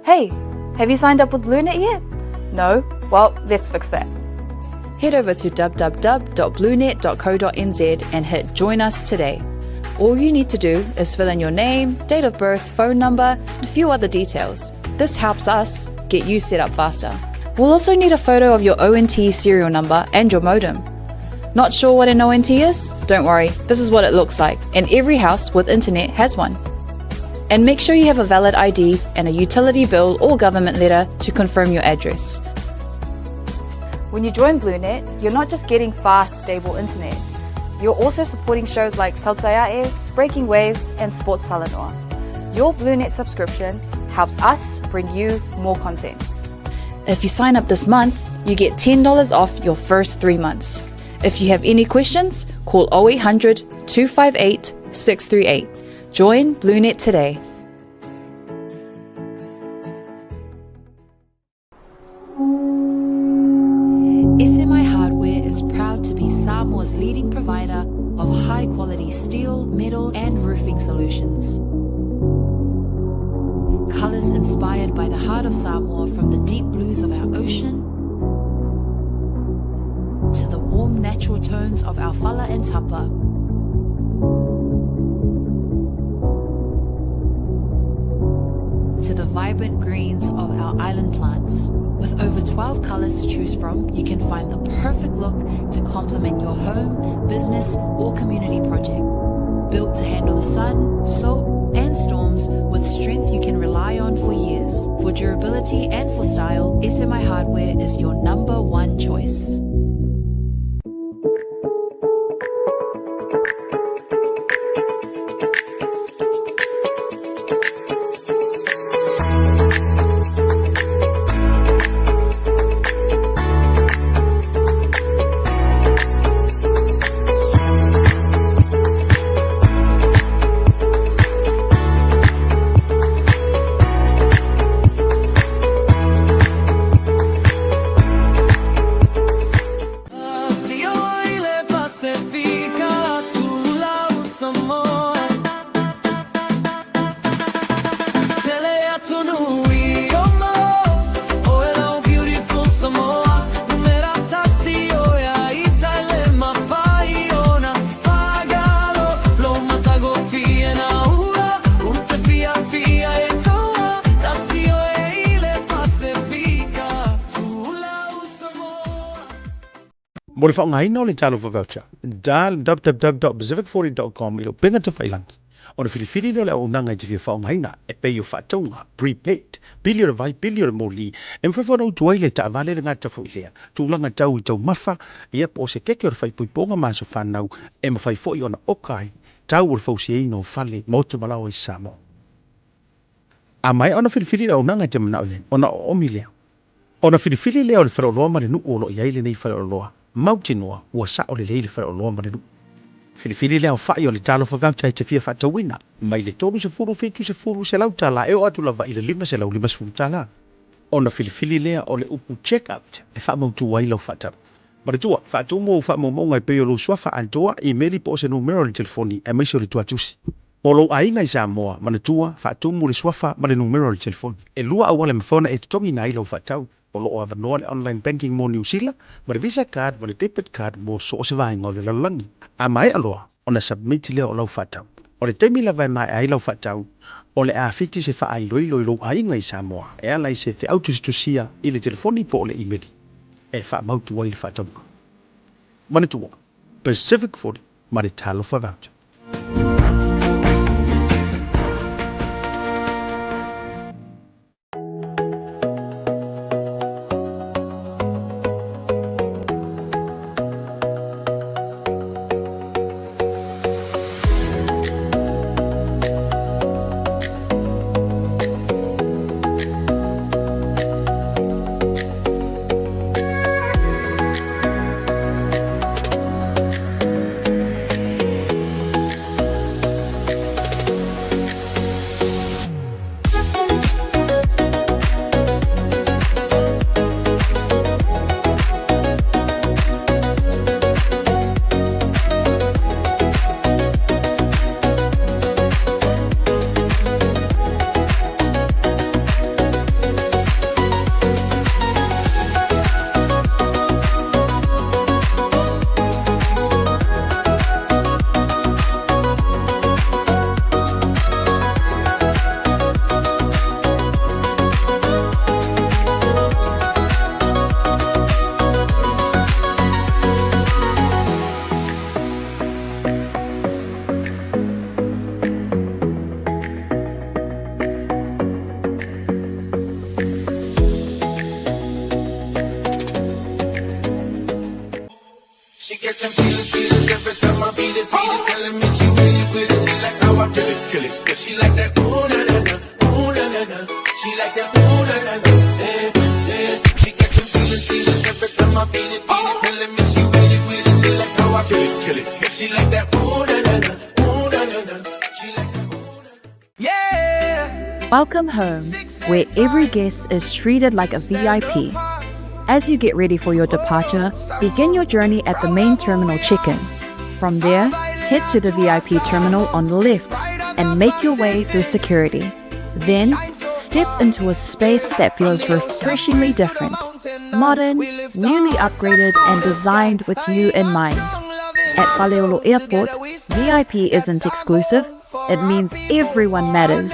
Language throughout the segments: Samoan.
Hey, have you signed up with BlueNet yet? No? Well, let's fix that. Head over to www.bluenet.co.nz and hit Join Us today. All you need to do is fill in your name, date of birth, phone number, and a few other details. This helps us get you set up faster. We'll also need a photo of your ONT serial number and your modem. Not sure what an ONT is? Don't worry, this is what it looks like, and every house with internet has one. And make sure you have a valid ID and a utility bill or government letter to confirm your address. When you join BlueNet, you're not just getting fast, stable internet. You're also supporting shows like Tautai A'e, Breaking Waves, and Sports Talanoa. Your BlueNet subscription helps us bring you more content. If you sign up this month, you get $10 off your first three months. If you have any questions, call 0800 258 638. Join BlueNet today. SMI Hardware is proud to be Samoa's leading provider of high quality steel, metal, and roofing solutions. Colors inspired by the heart of Samoa from the deep blues of our ocean to the warm natural tones of our fala and tapa. To the vibrant greens of our island plants. With over 12 colors to choose from, you can find the perfect look to complement your home, business, or community project. Built to handle the sun, salt, and storms with strength you can rely on for years. For durability and for style, SMI Hardware is your number one choice. Mo le faaaogaina o le Talofa Voucher, dial www.pacific40.com i le upega tafailangi ona filifili lea o le auaunaga e te fia faaaogaina e pei o faatauga, prepaid, pili o le vai, pili o le moli, e mafai foi ona utu ai le taavale le gata foi lea tulaga tau i taumafa, ia po o se keke o le faaipoipoga ma aso fanau e mafai foi ona oka ai tau o le fausiaina o fale, maota ma laoa i Samoa. A maea ona filifili le auaunaga e te manao i ai, ona oomi lea. Ona filifili lea o le faleoloa ma le nuu o lo o i ai lenei faleoloa, mautinoa ua sao lelei le faleoloa ma le nuu. Filifili le aofai o le Talofa Voucher e te fia faatauina, mai le 30, 70, $100 e oo atu lava i le $550. Ona filifili lea o le upu Check Out e faamautu ai lau faatau. Manatua, faatumu ou faamaumauga e pei o lou suafa atoa, imeli po o se numera o le telefoni, aemaise o le tuatusi. Mo lou aiga i Samoa, manatua, faatumu le suafa ma le numera o le telefoni. E lua auala e mafai ona e totogiina ai lau faatau. O lo o avanoa le online banking mo Niu Sila, ma le Visa card ma le debit card mo so o se vaega o le lalolagi. A maea loa ona submit lea o lau faatau. O le taimi lava e maea ai lau faatau, o le a fiti se faailoilo i lou aiga i Samoa e ala i se feau tusitusia i le telefoni po o le imeli e faamautu ai le faatauga. Manatua, Pacific 40 ma le Talofa Voucher. She catching feelings, feelings every time I beat it, beat it. Telling me she with it, with it. She like how I kill it, kill it. She like that ooh na na na, ooh na na na. She like that ooh na na na, yeah, yeah. She catching feelings, feelings every time I beat it, beat it. Telling me she with it, with it. She like how I kill it, kill it. She like that ooh na na na, ooh na na na. She like that ooh na na. Yeah. Welcome home, where every guest is treated like a VIP. As you get ready for your departure, begin your journey at the main terminal check-in. From there, head to the VIP terminal on the left and make your way through security. Then, step into a space that feels refreshingly different. Modern, newly upgraded, and designed with you in mind. At Faleolo Airport, VIP isn't exclusive. It means everyone matters.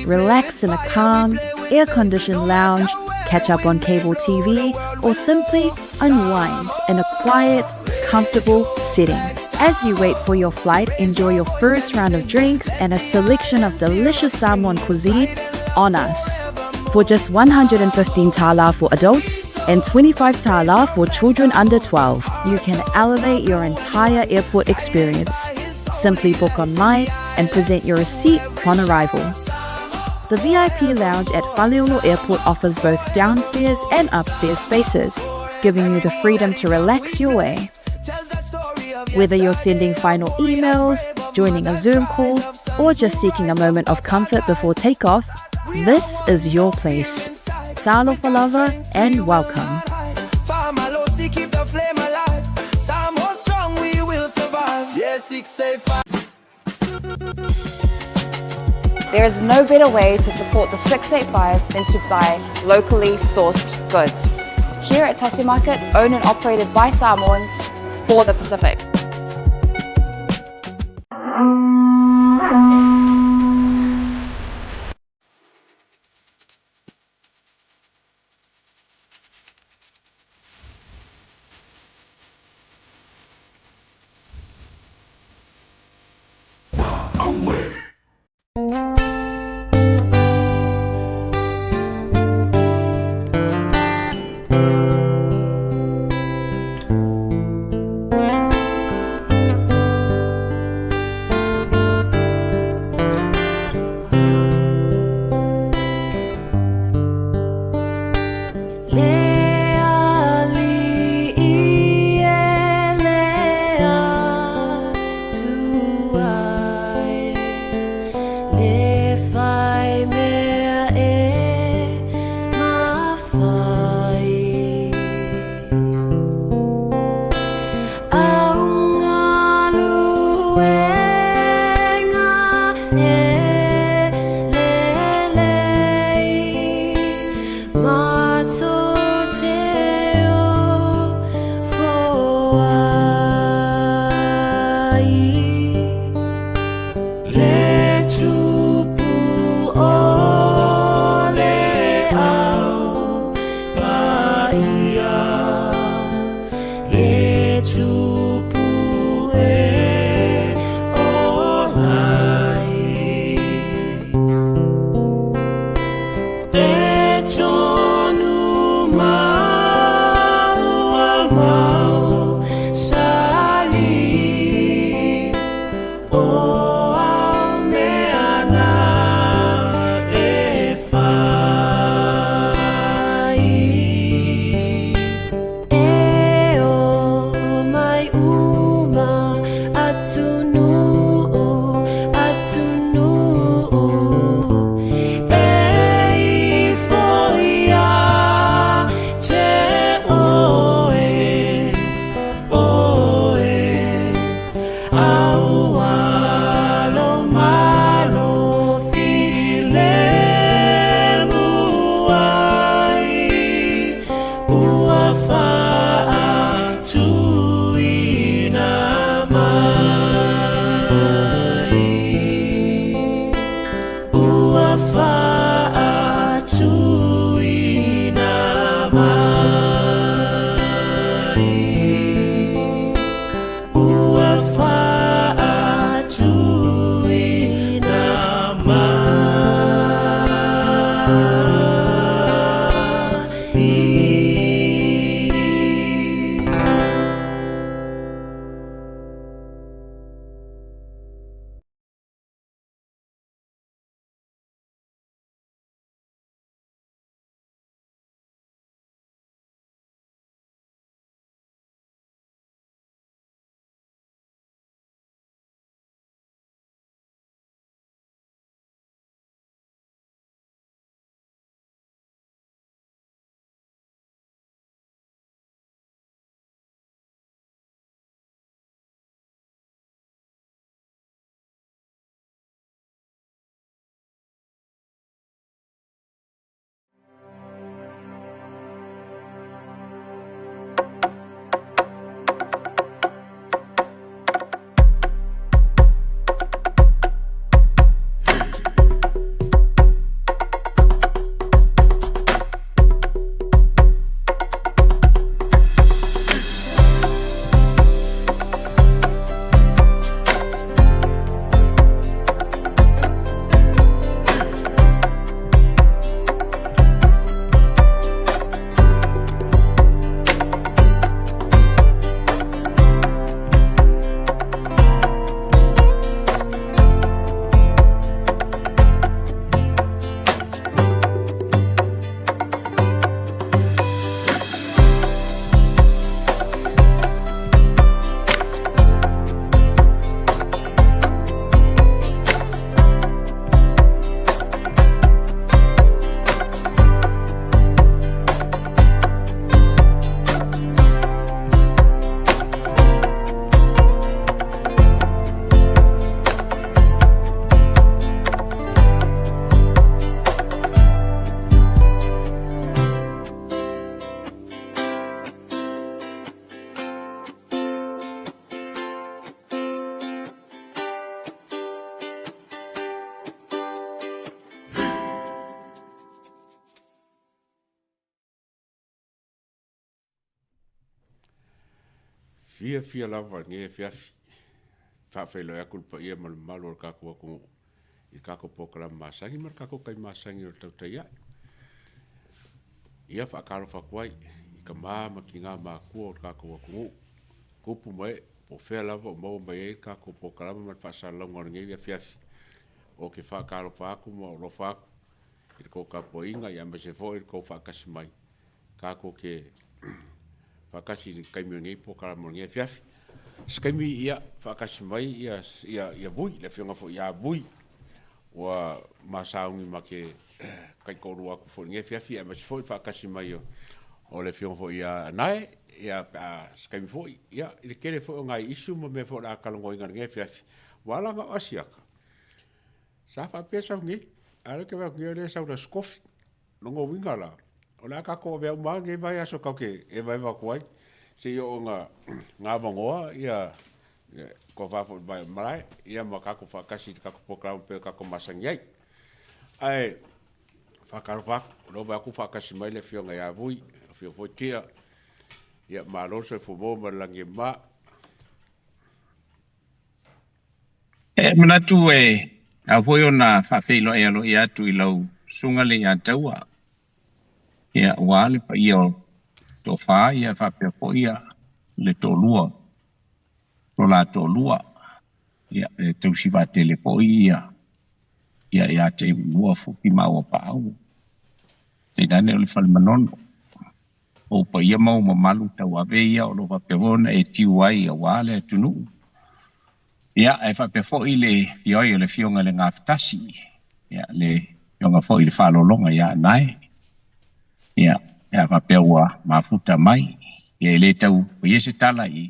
Relax in a calm, air-conditioned lounge, catch up on cable TV, or simply unwind in a quiet, comfortable setting. As you wait for your flight, enjoy your first round of drinks and a selection of delicious Samoan cuisine on us. For just 115 tala for adults and 25 tala for children under 12, you can elevate your entire airport experience. Simply book online and present your receipt upon arrival. The VIP lounge at Faleolo Airport offers both downstairs and upstairs spaces, giving you the freedom to relax your way. Whether you're sending final emails, joining a Zoom call, or just seeking a moment of comfort before takeoff, this is your place. Talofa lava and welcome. Famalosi, keep the flame alive. Samoa strong, we will survive. Yeah, 685. There is no better way to support the 685 than to buy locally sourced goods. Here at Tasi Market, owned and operated by Samoans for the Pacific. Le ali i e le atu ai, le whai mea e mawhai. Aunga luenga e lelei, mato te o foai. Le tupu o le au paia, le tupu e olai. E tonu mau a mau sali, o au mea na e whai. E o mai uma atu nuu, e ifo ia te oe, oe, aualo malo file muai, ua faatuina mai. Ua faatuina mai. Ua faatuina. fiafia lava i lenei afiafi, e faafeiloai atu i le paia ma le mamalu o le tatou atunuu i le tatou polokalame masani ma le tatou taimi masani o le tautai ae. Ia faatalofa atu ai i tama ma tina matutua o le tatou atunuu, tupu ma ee, po o fea lava o maua mai ai le tatou polokalame ma le faasalalauga o lenei afiafi. Ou te faatalofa atu ma alofa atu i le tou tapuaiga aemaise foi le tou faatasi mai tatou te faatasi i le taimi o lenei polokalame o lenei afiafi. Se taimi ia faatasi mai ia ia ia Vui, le afioga foi ia Vui ua ma sauni ma ke taitoalua atu foi i lenei afiafi aemaise foi le faatasi mai o, o le afioga foi ia Nae, ia pe a se taimi foi, ia i le tele foi o nai issue ma mea foi o le a talanoaina i lenei afiafi, ua ala ona o Asiata, sa faapea sau nei, a o lea ou te vaai atu nei o lea e sau i le Aso Tofi. Lona uiga la, o le a tatou avea uma lava lenei vaiaso tatou te evaeva atu ai, seia oo ina gavanoa ia tofa foi i le malae, ia ma tatou faatasi i le tatou polokalame pei ona tatou masani ai. Ae faatalofa atu, o lea ua vaai atu ua faatasi mai le Afioga ia Vui, le Afioga foi Tia, ia malo le soifua maua ma le lagi e mama. E manatu e ao foi ona faafeiloai aloaia atu i lau susuga le ia Taua, ia aua le paia o Tofa ia faapea foi ia le toalua lo la toalua ia e tausi vaatele foi ia ia ia te ua Fuki maua Paau tainane o le Fale Manono. O ou paia ma ou mamalu tauave ia o lo o faapea foi ona e tiu ai aua le atunuu. Ia, ae faapea foi le afio ai o le Afioga i le Gafatasi, ia, le Afioga foi i le Faalologa ia Anae, ia, pe a faapea ua mafuta mai. Ia, e le tau faia se tala i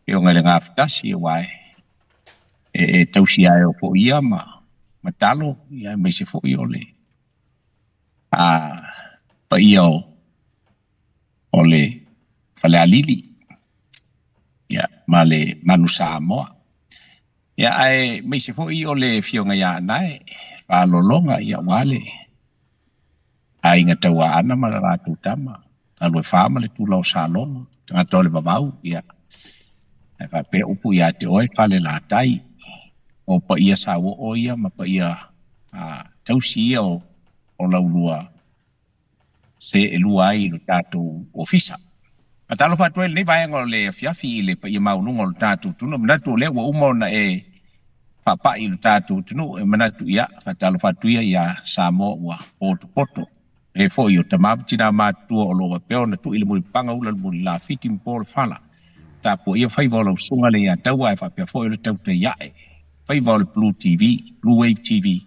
Afioga i le Gafatasi, aua e, e tausi aeo foi ia ma, ma talo, ia, aemaise foi o le a paia o, o le Falealili ia, ma le Manu Samoa. Ia, aemaise foi o le Afioga ia Anae, Faalologa, ia, aua le aiga Tauaana ma le latou tama, Aluefa ma le Tula o Salogo, tagata o le vavau, ia, ae faapea upu ia te oe Falelatai, o paia sauoo ia ma paia a, tausi ia o, o laulua seelua ai i lo tatou ofisa. Faatalofa atu ai i lenei vaega o le afiafi i le paia maualuga o lo tatou atunuu. E manatu o lea ua uma ona e faapai i lo tatou atunuu. E manatu, ia, faatalofa atu ia ia Samoa ua potopoto. E foi o tama ma tina matutua o lo o faapea ona tui le mulipapaga ula le mulilafiti ma po le fala. Tapuaia faiva o lau susuga le ia Taua ae faapea foi o le tautai ae faiva o le Blue TV, Blue Wave TV,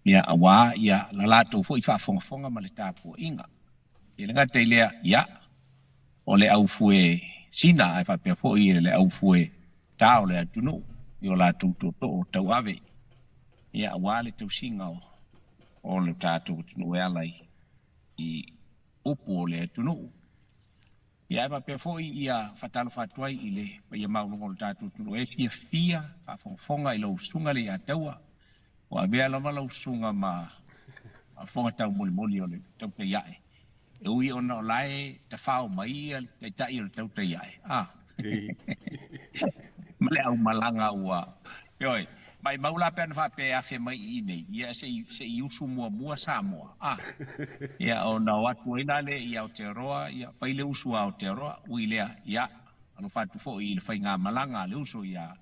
ia aua ia la latou foi faafogafoga ma le tapuaiga. E le gata i lea, ia, o le au fue sina ae faapea foi le au fue ta o le atunuu i o latou tootoo tauave, ia aua le tausiga o, o le tatou atunuu e ala i, i upu o le atunuu. Ia ae faapea foi ia faatalofa atu ai i le paia maualuga o le tatou atunuu e fiafia faafogafoga i lau susuga le ia Taua. Ua avea lava lau susuga ma fofoga taumolimoli o le tautai ae. E ui ona o la e tafao mai ia le taitai o le tautai ae, a ma le aumalaga ua, ioe, maimau la pe ana faapea e afe mai i inei, ia se i, se i usu muamua Samoa, a, ia ona o atu ai la lea i Aotearoa, ia fai le usu a Aotearoa, ui lea, ia, alofa atu foi i le faigamalaga a le uso ia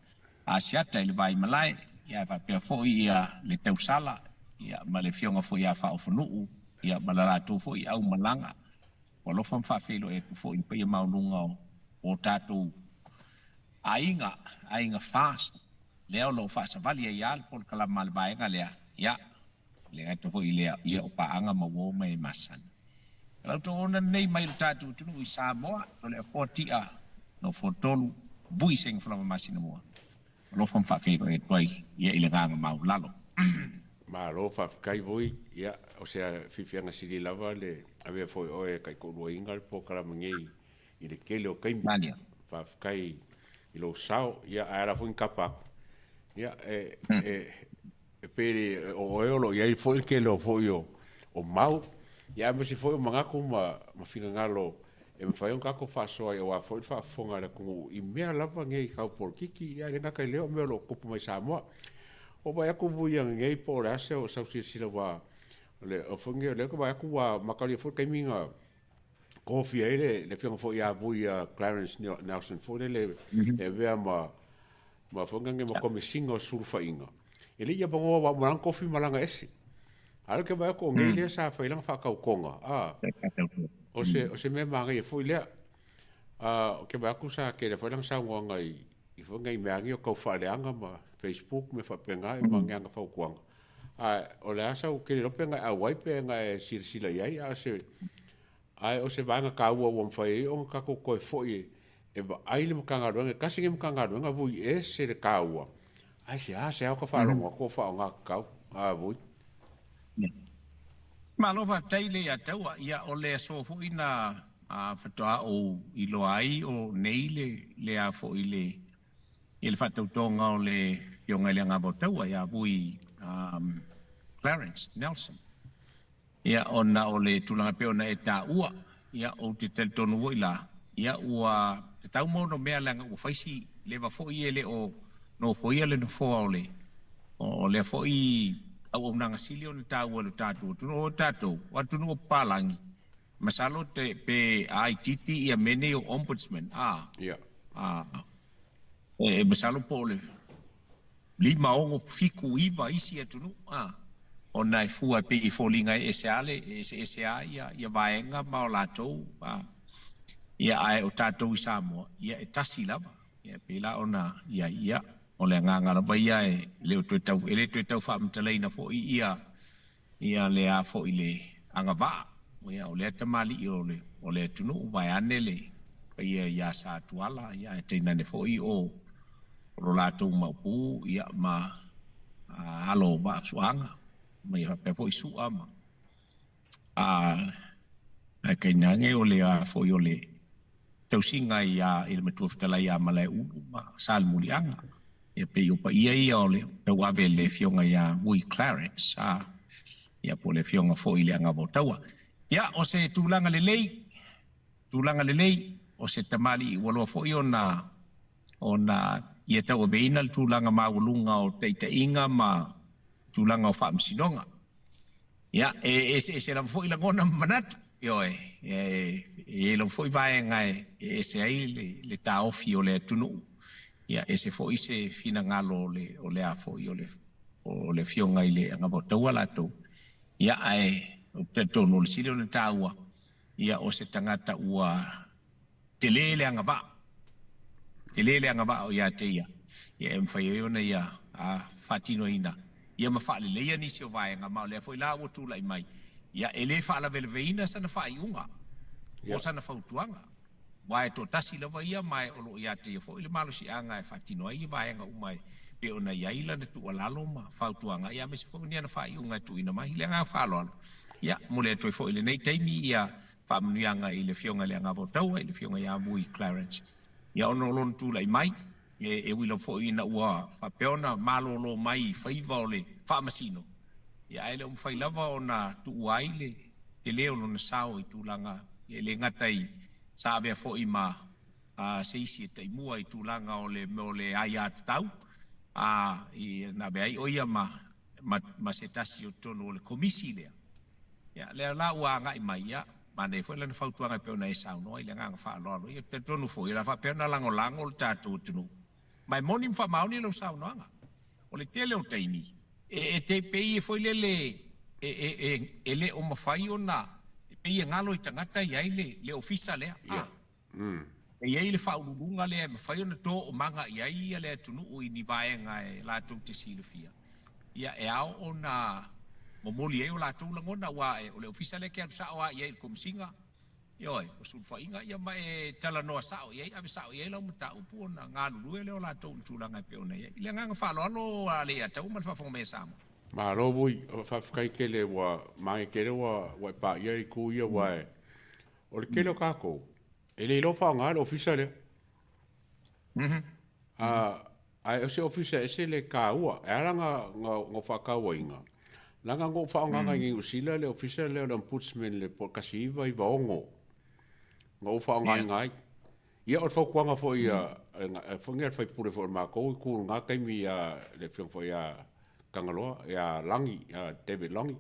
Asiata i le Vaimalae, ia ae faapea foi ia le Tausala, ia ma le afioga foi ia Faaofonuu, ia ma le latou foi aumalaga. Ua alofa ma faafeiloai atu foi i le paia maualuga o o tatou aiga, aiga FAST, lea o lo o faasavali ai lava le polokalama a le vaega lea, ia, e le gata foi i lea, ia o paaga ma uo ma e masani. E lautou ona nei mai lo tatou atunuu i Samoa, Toleafoa Tia, Nofoatolu, Vui Sega Falaga Masina Mua. Alofa ma faafeiloai atu ai ia i le agaga maualalo. Malo faafetai Vui, ia o se fiafiaga sili lava le avea foi o oe e taitoaluaina le polokalame nei i le tele o taimi. Malia. Faafetai i lou sao, ia ae ala foi ni tapa atu. Ia e, e, e pei le, o oe o lo o i ai foi le tele o foi o, o mau, ia aemaise foi o manatu ma, ma finagalo e mafai ona tatou faasoa ai aua foi le faafofoga a le atunuu i mea lava nei tau polokiki, ia e le gata i lea o mea o lo o tutupu mai Samoa. Ua vaai atu vui ananei po o le a se sau silasila aua o le foi lenei o lea ou te vaai atu ua matalia foi le taimi na tofia ai le afioga foi ia Vui ia Clarence Nelson foi lele e avea ma ma foi nane ma Komesina o Sulufaiga. E le i avanoa aua ua uma lana tofi ma lana ese. A o lea ou te vaai atu o nei lea sa fai lana faatautoga, a, o se, o se mea manaia foi lea. A, ou te vaai atu sa tele foi lana saunoaga i, i foi nai mea nei o tau faaleaga ma Facebook ma mea faapena ma ni ana fautuaga. A o le a sau, ou te le iloa pe na e auai pe na e silasila i ai, a o se, Ae o se vaega taua ua mafai ai ona tatou toe foi e vaai le Matagaluega, e tasi lenei Matagaluega vui ese le taua, ae seasea ota faalogo atu o faaaoga tatau. A vui. Malo faafetai le ia Taua. Ia o le aso foi na faatoa ou iloa ai o nei le le a foi le ia le faatautoga o le Afioga i le Agava o Taua ia Vui Clarence Nelson. Ia, ona o le tulaga e pei ona e taua, ia, ou te talitonu foi la, ia, ua tatau ma ono mea leaga ua fai si leva foi e le o nofoia le nofoa o le, o lea foi auaunaga sili ona taua i lo tatou atunuu. O tatou, o atunuu o papalagi, masalo te, pe a itiiti ia mea nei o ombudsman, a, a, e, masalo po o le 5, 6, 7, 9 isi atunuu, a, ona e fua e pei e foliga e ese a le, e eseese a ia, ia vaega ma o latou, a, ia, ae o tatou i Samoa, ia, e tasi lava. Ia, e pei la ona i ai, ia, o le agaga lava ia e le o toe tau, e le toe tau faamatalaina foi ia, ia le a foi le agavaa, ia, o lea tamalii o le, o le atunuu, vaeane le paia ia Sa Tuala, ia, ae tainane foi o, o lo latou maopu ia ma alo o Vaafusuaga ma ia faapea foi Su'a ma ae tainane o le a foi o le tausiga ia i le Matua Fetalai ia Malaeulu ma Salemuliaga. Ia pei o paia ia o le tauave le afioga ia Vui Clarence a ia po o le afioga foi i le Agava o Taua. Ia o se tulaga lelei, tulaga lelei o se tamalii ua loa foi ona ona ia tauaveina le tulaga maualuga o taitaiga ma tulaga o faamasinoga. Ia, e eseese lava foi lagona ma manatu, ioe, e i ai lava foi vaega e ese ai le taofi o le atunuu, ia, ese foi se finagalo o le, o le a foi, o le, o le Afioga i le Agavaotaua latou. Ia, ae ou te talitonu o le sili ona taua, ia, o se tagata ua Tele le agavaa, tele le agavaa o ia te ia, ia e mafai ai ona ia faatinoina ia ma faaleleia nisi o vaega, ma o lea foi la ua tulai mai, ia e le faalavelaveina sana faaiuga po o sana fautuaga, aua e toatasi lava ia ma o lo o ia te ia foi le malosiaga e faatino ai vaega uma e pei ona i ai lana tuualalo ma fautuaga, ia aemaise foi o ni ana faaiuga e tuuina mai. I le agaga faaaloalo, ia momoli atu ai foi i lenei taimi ia faamanuiaga i le Afioga i le Agava o Taua, i le Afioga ia Vui Clarence. Ia ona o lona tulai mai, e ui lava foi ina ua faapea ona malolo mai i faiva o le Faamasino, ia ae le o mafai lava ona tuua ai le tele o lona sao i tulaga, e le gata i sa avea foi ma se isi e taimua i tulaga o le mea o le aiatatau, a, i, na avea ai o ia ma, ma, ma se tasi o totonu o le Komisi lea. Ia, lea la ua agai mai, ia, manaia foi lana fautuaga e pei ona e saunoa i le agaga faaaloalo. Ia, ou te talitonu foi, o le a faapea ona lagolago le tatou atunuu. Ma e moni ma faamaoni lau saunoaga. O le tele o taimi, e, e te pei e foi lele e, e, e, e le o mafai ona, e pei e galo i tagata i ai le, le ofisa lea. Ia. Ah. E i ai le faauluuluga lea e mafai ona toomaga i ai le atunuu i ni vaega e latou te silafia, ia, e ao ona momoli ai o latou lagona, aua o le ofisa lea e te alu sao lava i ai i le Komisiga, ioe, o sulufaiga, ia, ma e talanoa sao i ai, ave sao i ai lau mataupu ona galulue lea o latou i le tulaga e pei ona i ai. I le agaga faaaloalo a Leiataua ma le faafofoga mai a Samoa. Malo vui, faafetai tele ua manaia tele ua e paia itu ia aua o le tele o tatou e le iloa faaaoga le ofisa lea. Ae o se ofisa e ese le taua. E ala ona ou faatauaina, leaga na ou faaaogaina i Niu Sila le ofisa lea o le Ombudsman i le 1996. Na ou faaaogaina ai. Ia o le fautuaga foi a foi le sui usufono foi o matou i tu i lena taimi ia le afioga foi ia Tagaloa, ia Lagi, ia David Lagi.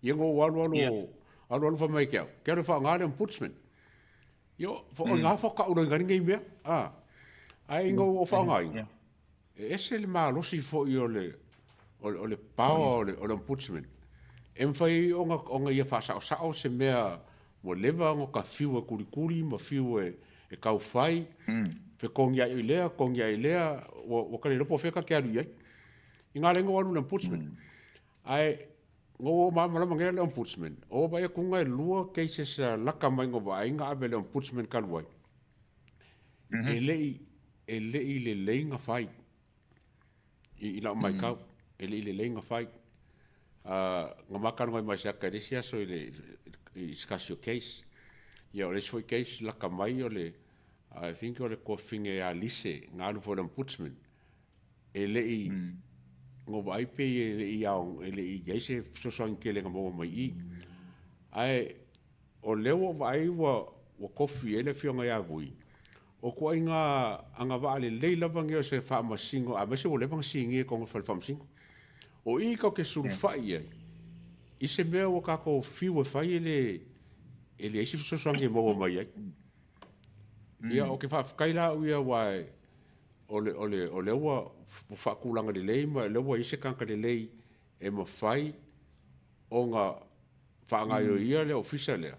Ia na ou alu alu, alu alu fai mai ia te au, te alu e faaaoga le Ombudsman. Ia, o ina faatoa ou iloaina ai lenei mea, a. Ae ina ua ou faaaogaina, e ese le malosi foi o le, o le power o le Ombudsman. E mafai ai ona ia faasaosao se mea ua leva ona ta fiu e kulikuli ma fiu e taufai, fetogiai i lea, togiai i lea, ua ta le iloa po o fea ta te alu i ai. I na ala ai ona ou alu i le Ombudsman. Ae na ou oo malamalama nei la i le Ombudsman, o vaai atu e lua cases laka mai na vaai na ave i le Ombudsman talu ai, e le i lelei na fai i lau matau, e le i lelei na fai. Na ma talanoa ai ma Isaka i le isi aso i le i se tasi o case. Ia o le isi foi case laka mai o le I think o le tuafafine ia Lise na alu foi i le Ombudsman. E le i na ou vaai pei e le i ao e le i i ai se fesoasoani tele na maua mai i i. Ae o lea ua ou vaai ua tofi ai le afioga ia Vui, o ituaiga agavaa lelei lava nei o se faamasino aemaise ua leva ona sinia i totonu o le fale faamasino. O i tatou te sulufai i ai i se mea ua tatou fiu e fai e leai se fesoasoani e maua mai ai. Ia, ou te faafetai la au ia aua o lea ua faatulaga lelei ma o lea ua i ai se tagata lelei e mafai ona faagaoioia le ofisa lea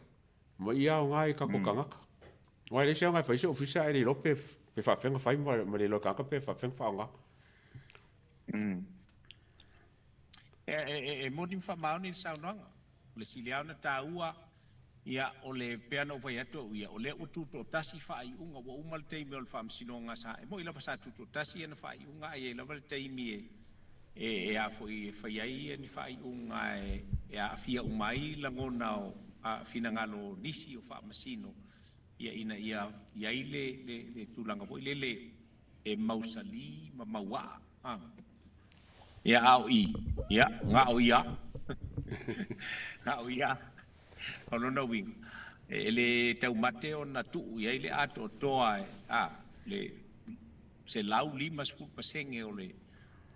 ma ia aoga i tatou tagata. Aua e leai se aoga e fai se ofisa ae le iloa pe faapefea ona fai ma le iloa e tagata pe faapefea ona faaaoga. E moni ma faamaoni le saunoaga. O le sili lava ona taua, ia, o le, pei ona ou fai atu au ia, o lea ua tutoatasi faaiuga, ua uma le taimi o le Faamasinoga sa, e moni lava sa tutoatasi ana faaiuga, ae i ai lava le taimi e, e, e a foi, e fai ai ni faaiuga e, e aafia uma ai lagona o, a, finagalo o nisi o Faamasino, ia, ina ia i ai le, le, le tulaga foi lele e mausali ma mauaa, a. Ia, a o i, ia, gao ia. Gao ia. O lona uiga, e le taumate ona tuu i ai le atoatoa e, a, le 150% o le,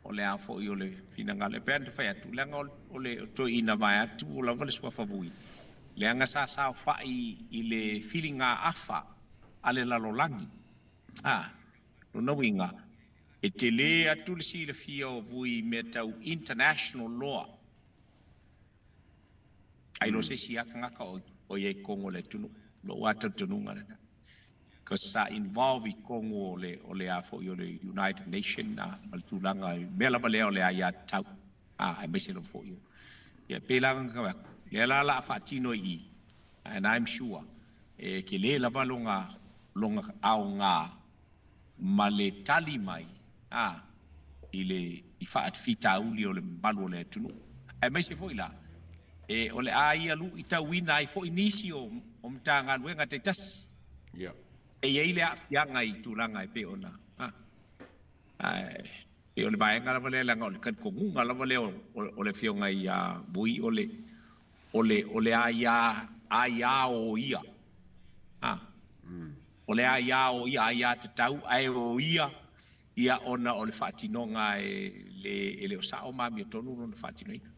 o le a foi o le finagalo. E pei ona fai atu, leaga o le toeaina vaeatu ua lava le suafa vui, leaga sa saofai i le filigaafa a le lalolagi. A, lona uiga, E tele atu le silafia o Vui i mea tau international law ai lo se isi lava tagata o i ai i totonu o le atunuu. Lou lava talitonuga lena. Because sa involve i totonu o le o le a foi o le United Nation ma le tulaga i mea lava lea o le aiatatau a aemaise lava foi o ia pei la ona tau atu lea la o le a faatino i i and I'm sure e tele lava lona lona aoga ma le tali mai a i le i faafitauli o le mamalu o le atunuu. Aemaise foi la, e o le a ia luitauina ai foi nisi o o Matagaluega taitasi. Ia. E i ai le aafiaga i tulaga e pei ona a ae pei o le vaega lava lea leaga o le talitonuga lava lea o o le Afioga ia Vui o le o le o le aia aia o ia a. O le aia o ia aiatatau ae o ia ia ona o le faatinoga e le e le o sao ma amiotonu lona faatinoina.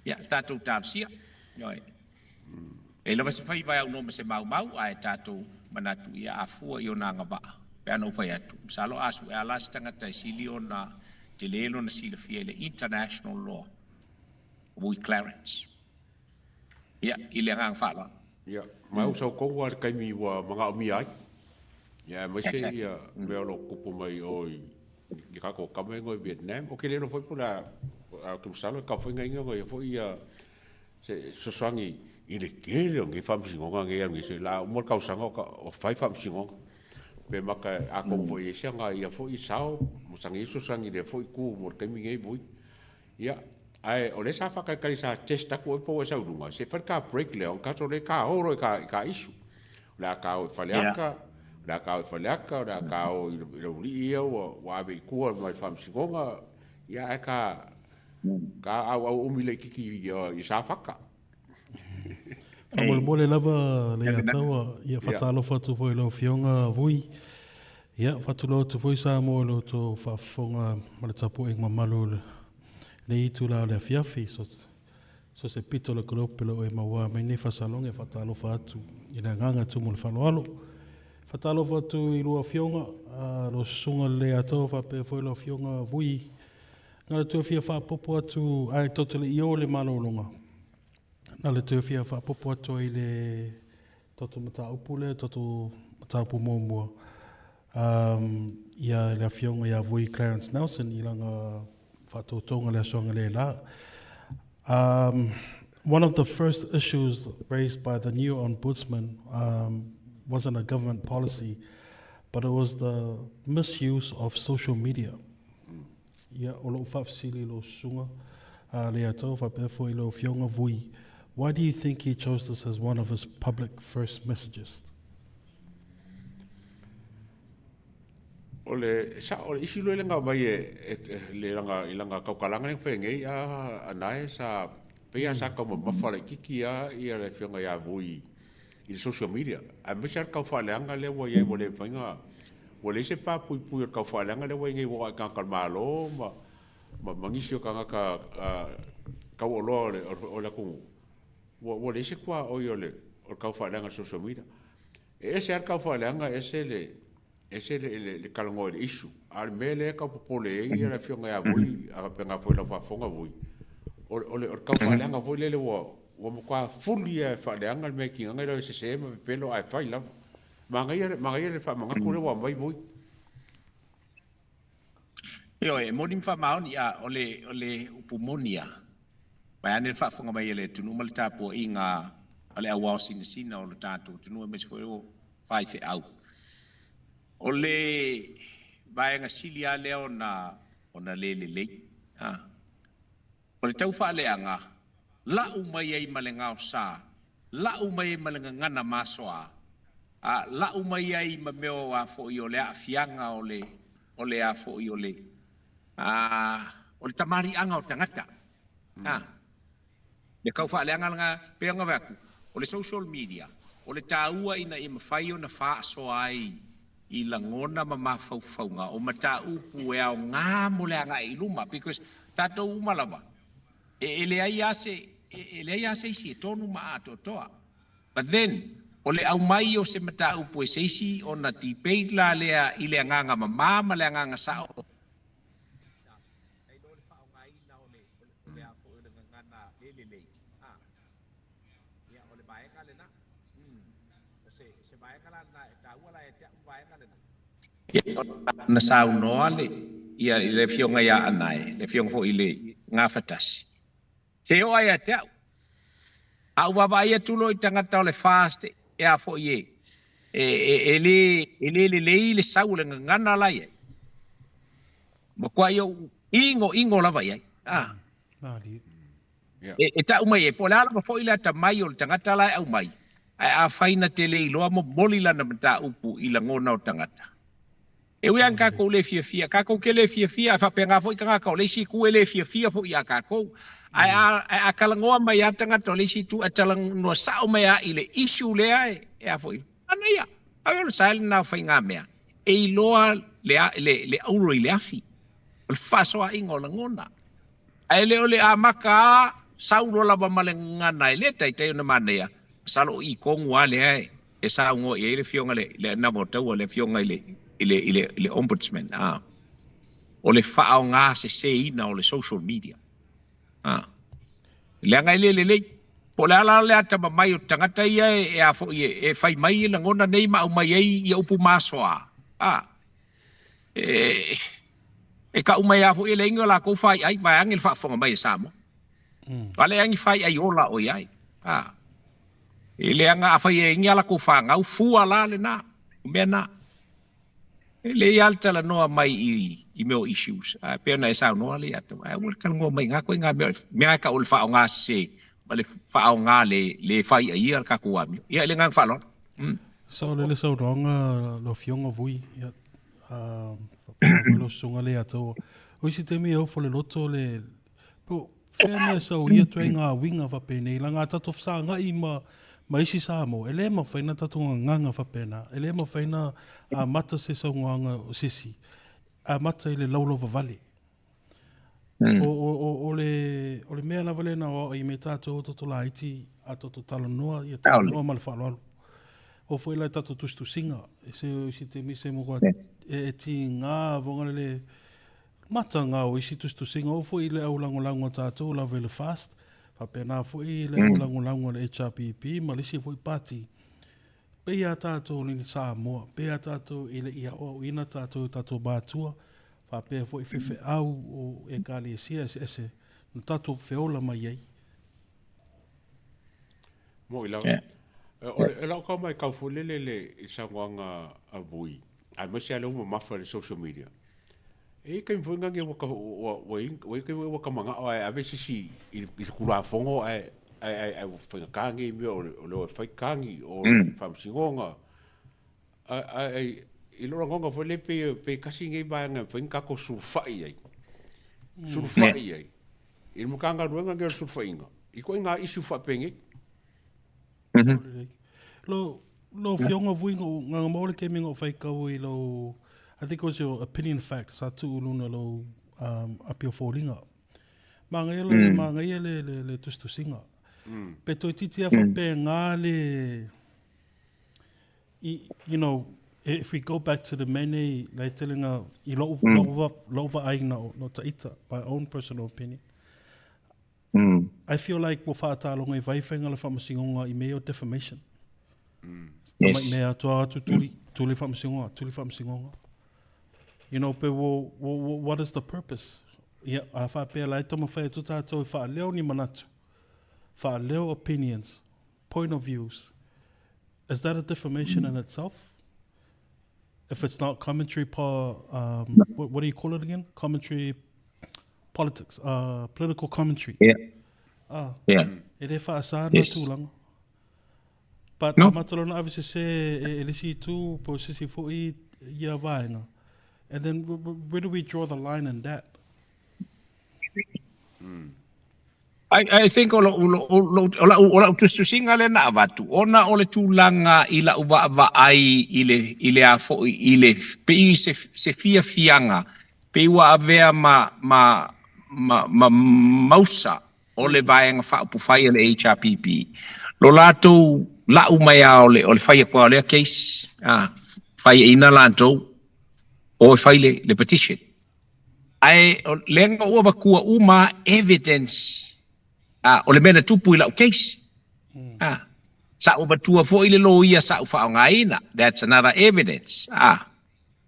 Ia, tatou talosia. Ioe. E lava se faiva e aunoa ma se maumau, ae tatou manatu ia a fua i ona agavaa, pe a na ou fai atu, masalo a suea la se tagata e sili ona tele lona silafia i le international law, Vui Clarence. Ia, i le agaga faaaloalo. Ia, ma e sau tonu lava i le taimi ua manaomia ai. Ia, aemaise ia mea o lo o tutupu mai o i i tatou tama ia i Vietnam. Ou te le iloa foi po o le a, ae ou te masalo e tatau foi ona i ai ona foi ia se fesoasoani i le tele o nei faamasinoga nei e alu nei, o le a uma le tausaga o fai faamasinoga. Pe mata atonu foi e i ai se aga ia foi sao ma saga i ai fesoasoani i lea foi itu mo le taimi nei Vui. Ia, ae o lea sa faatalitali sa test atu oe po ua e sau i luga, se i fai le ta break lea ona tatou le ta o loa i ta issue. O le a ta o i Faleata, o le a ta o i Faleata, o le a ta o i le aualii ia ua ave i tua mai le faamasinoga, ia ae ta auau umi laitiiti i Safata. Faamolemole lava Leiataua, ia faatalofa atu foi i lau Afioga Vui. Ia, faatulou atu foi Samoa i lo outou faafofoga ma le tapuaiga mamalu o lenei itula o le afiafi. So, so se pito o le golope o lo o e mauā mai nei faasaloga e faatalofa atu i le agaga tumu o le faaaloalo. Faatalofa atu i lua afioga, lau susuga Leiataua faapea foi lau Afioga Vui. Na o le toe fia faaopoopo atu ae tou te le i o i le malologa, Na o le toe fia faaopoopo atu ai i le tatou mataupu lea, tatou mataupu muamua, um, ia le afioga ia Vui Clarence Nelson i lana faatautoga i le Aso Analeila. One of the first issues raised by the new ombudsman um, wasn't a government policy, but it was the misuse of social media. Ia, o lou faafesili i lou susuga a Leiataua faapea foi i lau Afioga Vui, why do you think he chose this as one of his public first messages? O le sa o le isi loa le nga mai e, e, le langa i langa kaukalanga le fai nei a anae sa pe ia sa kau mamafa le kiki a ia le afioga ia Vui i le social media. Aemaise lava le tau faaleaga lea ua i ai ua le mafai ona, ua leai se pa puipui o le tau faaleaga lea ua i ai nei ua oo lava i tagata o le Malo ma, ma, ma nisi o tagata taualoa o le, o le atunuu, ua, ua leai se tuaoi o le, o le tau faaleaga i le social media. E ese lava le tau faaleaga, ese le, ese le, le, le talanoa i le issue. A o le mea lea e tau popole ai le Afioga ia Vui, a faapena foi i lau faafofoga Vui, o le, o le, o le tau faaleaga foi lele ua, ua matua fuli lava e faaleaga le mea e tigaga i lau sese ma pepelo ae fai lava. Manaia, manaia le faamanatu lea ua aumai Vui. Ioe, e moni ma faamaoni, a o le, o le upu moni a, vaeane le faafofoga mai a le atunuu ma le tapuaiga a le auao sinasina o lo tatou atunuu aemaise foi o faifeau. O le vaega sili lava lea ona, ona le lelei. A. O le tau faaleaga, lau mai ai ma le gaosa, lau mai ai ma le gagana masoa, a, lau mai ai ma mea o a foi o le aafiaga o le, o le a foi o le, a, o le tamaliiaga o tagata. A. Le tau faaleaga lena, pei ona fai atu, o le social media, o le taua ina ia mafai ona faasoa ai i lagona ma mafaufauga o mataupu e aoga mo le agai i luma because tatou uma lava e e leai lava se e leai lava se isi e tonu ma atoatoa. But then, o le aumai o se mataupu e se isi ona debate la lea i le agaga mama ma le agaga sao, Nai lo le faaaogaina o le, o le a foi o le gagana le lelei. A. Ia, o le vaega lena. Mm. O se, se vaega la lena e taua la ia te au vaega lena. Ia, na saunoa le, ia, i le Afioga ia Anae, le Afioga foi i le Gafatasi. Se oo ia te au. A ou vaavaai atu loa i tagata o le FAST e a foi e, e, e, e le, e le lelei le sau o le gagana la i ai. Matuai ou igoigo lava i ai. A. E, e tau mai ai, po o le a lava foi le atamai o le tagata la e aumai, ae afai na te le iloa momoli lana mataupu i lagona o tagata. E ui lava ina tatou le fiafia, tatou te le fiafia, ae faapena foi tagata o le isi itu e le fiafia foi ia tatou. Ae a, ae a talanoa mai lava tagata o le isi itu, ae talanoa sao mai lava i le issue lea e, e a foi, manaia. Ae o le sae lena o faigamea, e iloa le, le, le auro i le afi, o le fefaasoaaiga o lagona. Ae le o le amata lava, sau loa lava ma le gagana e le taitai ona manaia, masalo o i tonu lava lea e, e saunoa i ai le Afioga i le Navataua, le Afioga i le, i le, i le, i le Ombudsman, a, o le faaaoga seseina o le social media. A, leaga e le lelei. Po o le a la le atamamai o tagata ia e, e a foi e, e fai mai lagona nei ma aumai ai ia upu masoa. A, e, e kau mai lava foi e leai ni o latou faiai vaeane le faafofoga mai a Samoa. A leai ni faiai ola o i ai. A, e leaga afai e i ai ni a latou fanau, fua la lena, o mea na. E lelei lava le talanoa mai i, i mea o issues, ae pei ona e saunoa le ia tau, ae aua le talanoa mai i na ituaiga mea, mea e tau o le faaaoga sese ma le faaaoga le, le faiaia le tatou amio. Ia, i le agaga faaaloalo. Mm. Sao lele saunoaga lau Afioga Vui, ia, faapena foi lau susuga le ia tau. O isi taimi e ofo le loto le, po, fea mea sau ia ituaiga uiga faapenei, laga a tatou fesagai ma, Ma isi Samoa, e le mafai ona tatou gagaga faapena, e le mafai ona amata se saunoaga o se isi, amata i le laulauvavale. O, o, o, o, le, o le mea lava lea na aoaoa mai tatou o tatou laiti a tatou talanoa, ia talanoa ma le faaaloalo. O foi la i tatou tusitusiga, e se o isi taimi se mo yes. e, e tiga vonga le mataga o isi tusitusiga, o foi i le au lagolago a tatou lava i le FAST, faapena foi i le au lagolago a le HRPP ma le isi foi pati. Pei a tatou i le Samoa, pei a tatou i le i aoaoina tatou e tatou matua, faapea foi faifeau o ekalesia eseese na tatou feola mai ai. Mo'i lava. Yeah. O le, lau kau mai kau foi lele le i saunoaga a Vui, aemaise lava lea ua mamafa i le social media. E i taimi foi nani ua ka, ua, ua i, ua i taimi ua ka mana'o ae ave se isi i, i le Tulafono ae, ae, ae, ae ua faigata nei mea o le, o le o e fai tagi o le mm. Faamasinoga. Ae, ae, i lou lagona foi lea pei, pei tasi nei vaega e mafai ona tatou sulufai ai. Sulufai ai. I le Matagaluega lenei o le Sulufaiga, i ituaiga issue faapenei. Lo, lo fionga vui ngo nganga mo le kemi ngo fai kau i lo I think it was your opinion fact sa tu luna lo um api o fōlinga. Manga le mm. manga le le le tustusinga. Mm. Pe toi titi a mm. pe ngā le i, you know, if we go back to the mene le telenga i lo mm. lo lo va aina no taita, my own personal opinion. Mm. I feel like ua fa'ataloga i vaifaiga le fa'amasinoga i mea o defamation. Mm. Yes. Mea atoa atu tuli, mm. tuli fa'amasinoga, tuli fa'amasinoga. You know, pe wo, wo, wo, what is the purpose? Ia, a fa'apea la e taumafai atu tātou e fa'aleo ni manatu, fa'aleo opinions, point of views. Is that a defamation in itself? If it's not commentary, po, um, what, what do you call it again? Commentary politics, political commentary. Yeah. Ah, yeah. E le whaasā na yes. tūlanga. But no. matalo na ave se se e, e lisi tu po sisi fo i ia vaenga. And then where do we draw the line in that? Mm. I, I think o lou, lou, lou, o lau, o lau tusitusiga lea na avatu, ona o le tulaga i lau vaavaai i le, i le a foi, i le, pei se, se fiafiaga, pei ua avea ma, ma, ma, ma mausa o le vaega faaupufai a le HRPP. Lo latou lau mai lava o le, o le fai atu lava o lea case, a, faiaina latou, o e fai le, le petition. Ae o lea na ou avatua uma evidence a, o le mea na tupu i lau case. A, sa ou avatua foi le loia sa ou faaaogaina. That's another evidence. A,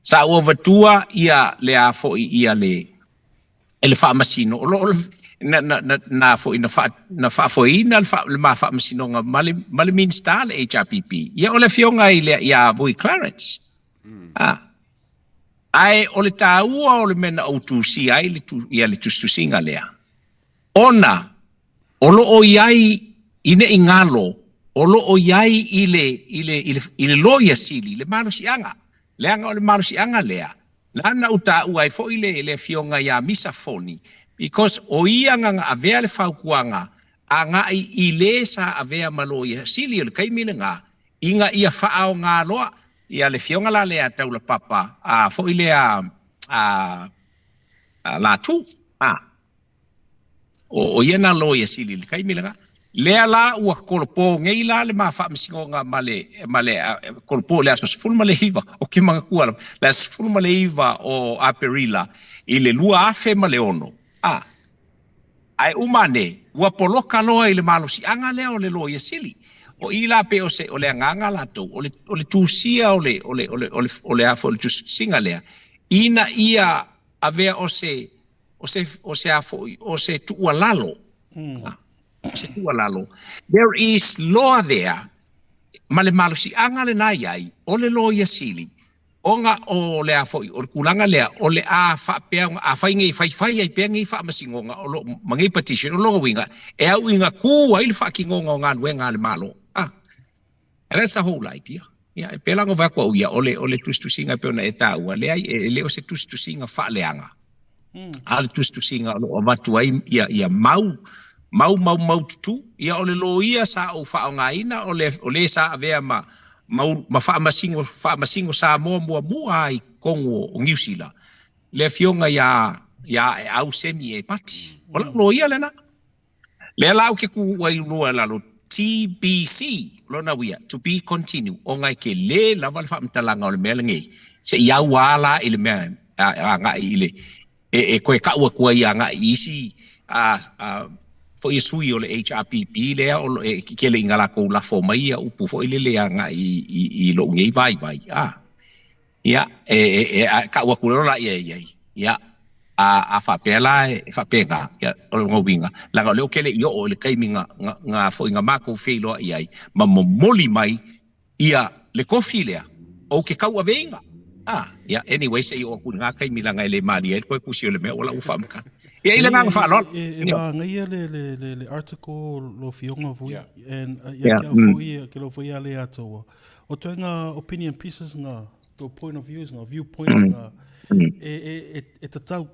sa ou avatua ia le a foi ia le e le faamasino o lo o na na na na foi na faa na faafoeina le faa le ma faamasinoga ma le ma le Minista le HRPP. Ia o le afioga i le ia Vui Clarence. A, Ae o le tāua o le mea na ou tusia ai le, ia le tusitusiga lea, ona o lo o i ai i ne i galo, o lo o i ai i le, i le, i le, i le loia sili le malosiaga. Leaga o le malosiaga lea, la na ou tāua ai foi le, le afioga ia Misa Foni, because o ia na na avea le fautuaga agai i le sa avea ma loia sili o le taimi lena, ina ia faaaoga loa ia le fioga la lea Taulapapa a foi lea a a Latu a o o ia na loia sili le taimi lena lea la ua kolopo nei la le ma faamasinoga ma le ma le kolopo le aso 19 o ke manatua lava le aso 19 o Aperila i le 2006 a Ae uma ane, ua poloka loa i le malosiaga lea o le loia sili. O i la pei o se, o le agaga latou, o le, o le tusia o le, o le, o le, o le, o le a foi o le tusitusiga lea, ina ia avea o se, o se, o se a foi, o se tuualalo. O se tuualalo. There is law there, ma le malosiaga lena i ai, o le loia sili, Ona o le a foi, o le tulaga lea, o le a faapea ona afai nei faifai ai pea nei faamasinoga o lo ma nei petition, o lona uiga, e au ina ku ai le faatinoga o galuega a le Malo. Ah, and that's the whole idea. Ia, e pei la ona vaeatu au ia, o le, o le tusitusiga e pei ona e taua, leai, e le o se tusitusiga faaleaga, a o le tusitusiga o lo o avatu ai ia, ia mau. Mau mau maututū, ia o le loia sa ou faaaogaina o le o le sa avea ma ma ma faamasino faamasino Samoa muamua i totonu o Niu Sila, le afioga ia ia Aeau Semi Epati. O lau loia lena. Lea la ou te tuua i lua i lalo TBC, lona uia, to be continue, ona e tele lava le faamatalaga o le mea lenei, se i au a la i le mea agai i le e toe tau atu ai agai i isi a foi sui o le HRPP lea o e tele ina latou lafo mai ia upu foi lele agai i lou nei vaivai. Ia, e tau atu loa laia i ai. Ia, a faapea la e faapena, ia, o lona uiga, leaga o lea ou te le i oo i le taimi na, na, foi na matou feiloai ai, ma momoli mai ia le tofi lea, ou te tauaveina. A, ia, anyway, se i oo atu i lena taimi leaga e le malie ai le toe tusi o le mea ua lau faamatala. Ia, i le agaga faaaloalo. E māngaia le article lo Fionga Vui, and ia ke au foi, ke lau foi a le atoa. O toe ngā opinion pieces, ngā tō point of views, ngā viewpoints, ngā, e tatau,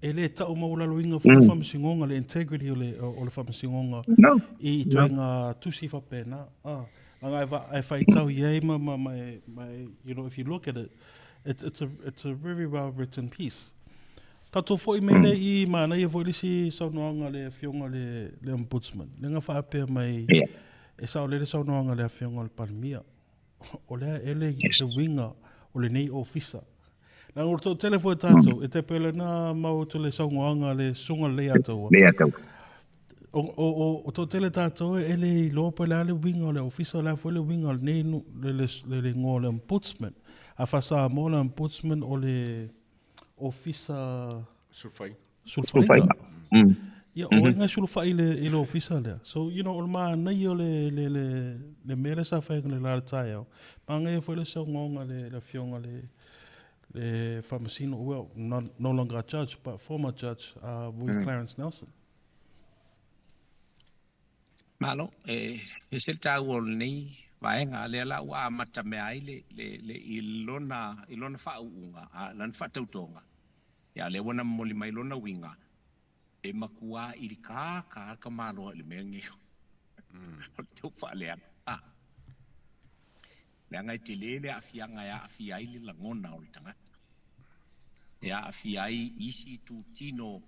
e le tau maualaloina foi le faamasinoga, le integrity o le, o le faamasinoga No. i toe ngā tusi faapena. Ah, anga e, e whaitau i ai ma, ma, ma, ma, you know, if you look at it, it's a very well written piece. Tatou foi mai nei i mānaia foi le isi saunoaga le afioga le, le ombudsman. Le nga whaapea mai, Yeah. e sao le saunoaga le afioga le Palemia. O lea ele yes. le winga o lenei ofisa. Na o tō tele foi tātou, e te pele nā mau tu le saunoaga le sunga le ataua. Le ataua. O tō tele tātou e le i loa pe le ale winga o le ofisa o le foi le winga o le nei nu, le, le, le, le ngoa o le ombudsman. A whasa mō le ombudsman o le ofisa Sulufaiga. Sulufaiga. Ia, o ai ngai sulufai i le, i le ofisa lea. So, you know, o le mānaia o le, le, le, le mea lea sa whai le la le taeao. Māngaia foi le saunoaga le, le afioga le, le Faamasino, well, not, no longer a judge, but former judge, Vui Clarence Nelson. Malo, e ese le taua o lenei vaega, lea la ua amata mea ai le, le, le, i lona, i lona faauuga, a, lana faatautoga. Ia, lea ua na momoli mai lona uiga, e matua ili kākā ka maloa i le mea lenei o le tau faaleaga. A, leaga e tele le aafiaga e aafia ai le lagona o le tagata. E aafia ai isi itutino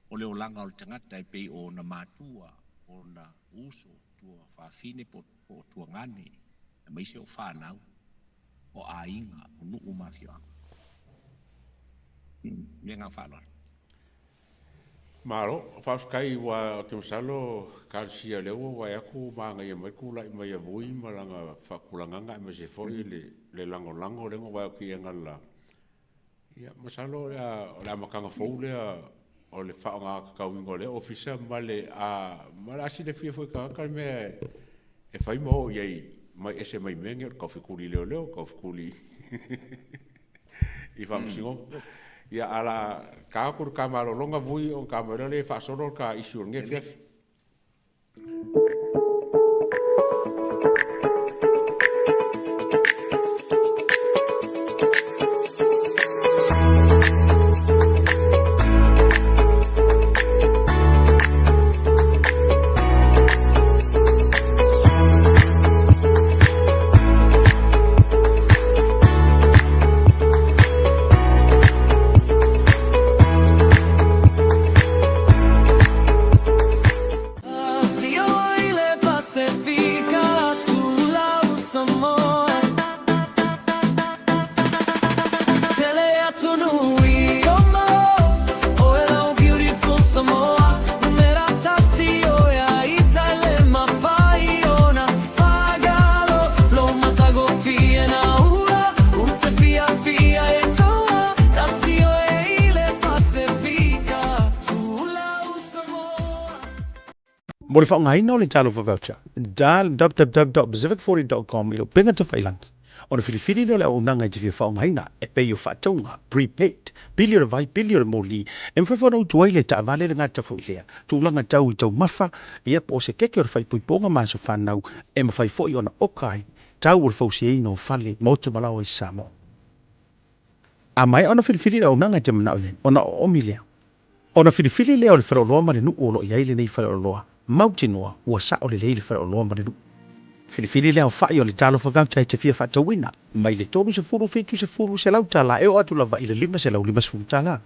o le olaga o le tagata e pei o ona matua, ona uso, tua fafine po o tuagane, aemaise o fanau, o aiga, o nuu ma afioaga. Le agaga faaaloalo. Malo, faafetai ua ou te masalo talosia o lea ua vaai atu ua manaia mai le tulai mai a Vui ma lana faatulagaga aemaise foi le le lagolago lea na vaai atu i ai la. Ia masalo o le a o le amataga fou lea o le faaaoga tatauina o lea ofisa ma le a ma le a silafia foi e tagata le mea e fai ma oo i ai mai ese mai mea nei o le taufetuli leoleo, taufetuli i faamasinoga. Ia, a la ta atu le ta malologa Vui ona ta mai loa lea e faasolo le ta issue o lenei afiafi. Mo le faaaogaina o le Talofa Voucher, dial www.pacific40.com i le upega tafailangi ona filifili lea o le auaunaga e te fia faaaogaina e pei o faatauga, prepaid, pili o le vai, pili o le moli, e mafai foi ona utu ai le taavale le gata foi lea tulaga tau i taumafa, ia po o se keke o le faaipoipoga ma aso fanau e mafai foi ona oka ai tau o le fausiaina o fale, maota ma laoa i Samoa. A maea ona filifili le auaunaga e te manao i ai, ona oomi lea. Ona filifili lea o le faleoloa ma le nuu o lo o i ai lenei faleoloa. Mautinoa ua sa'o lelei le faleoloa ma le nuu. Filifili le aofa'i o le Talofa Voucher e te fia fa'atauina, mai le 30 70 tala e oo atu lava i le 550 tala.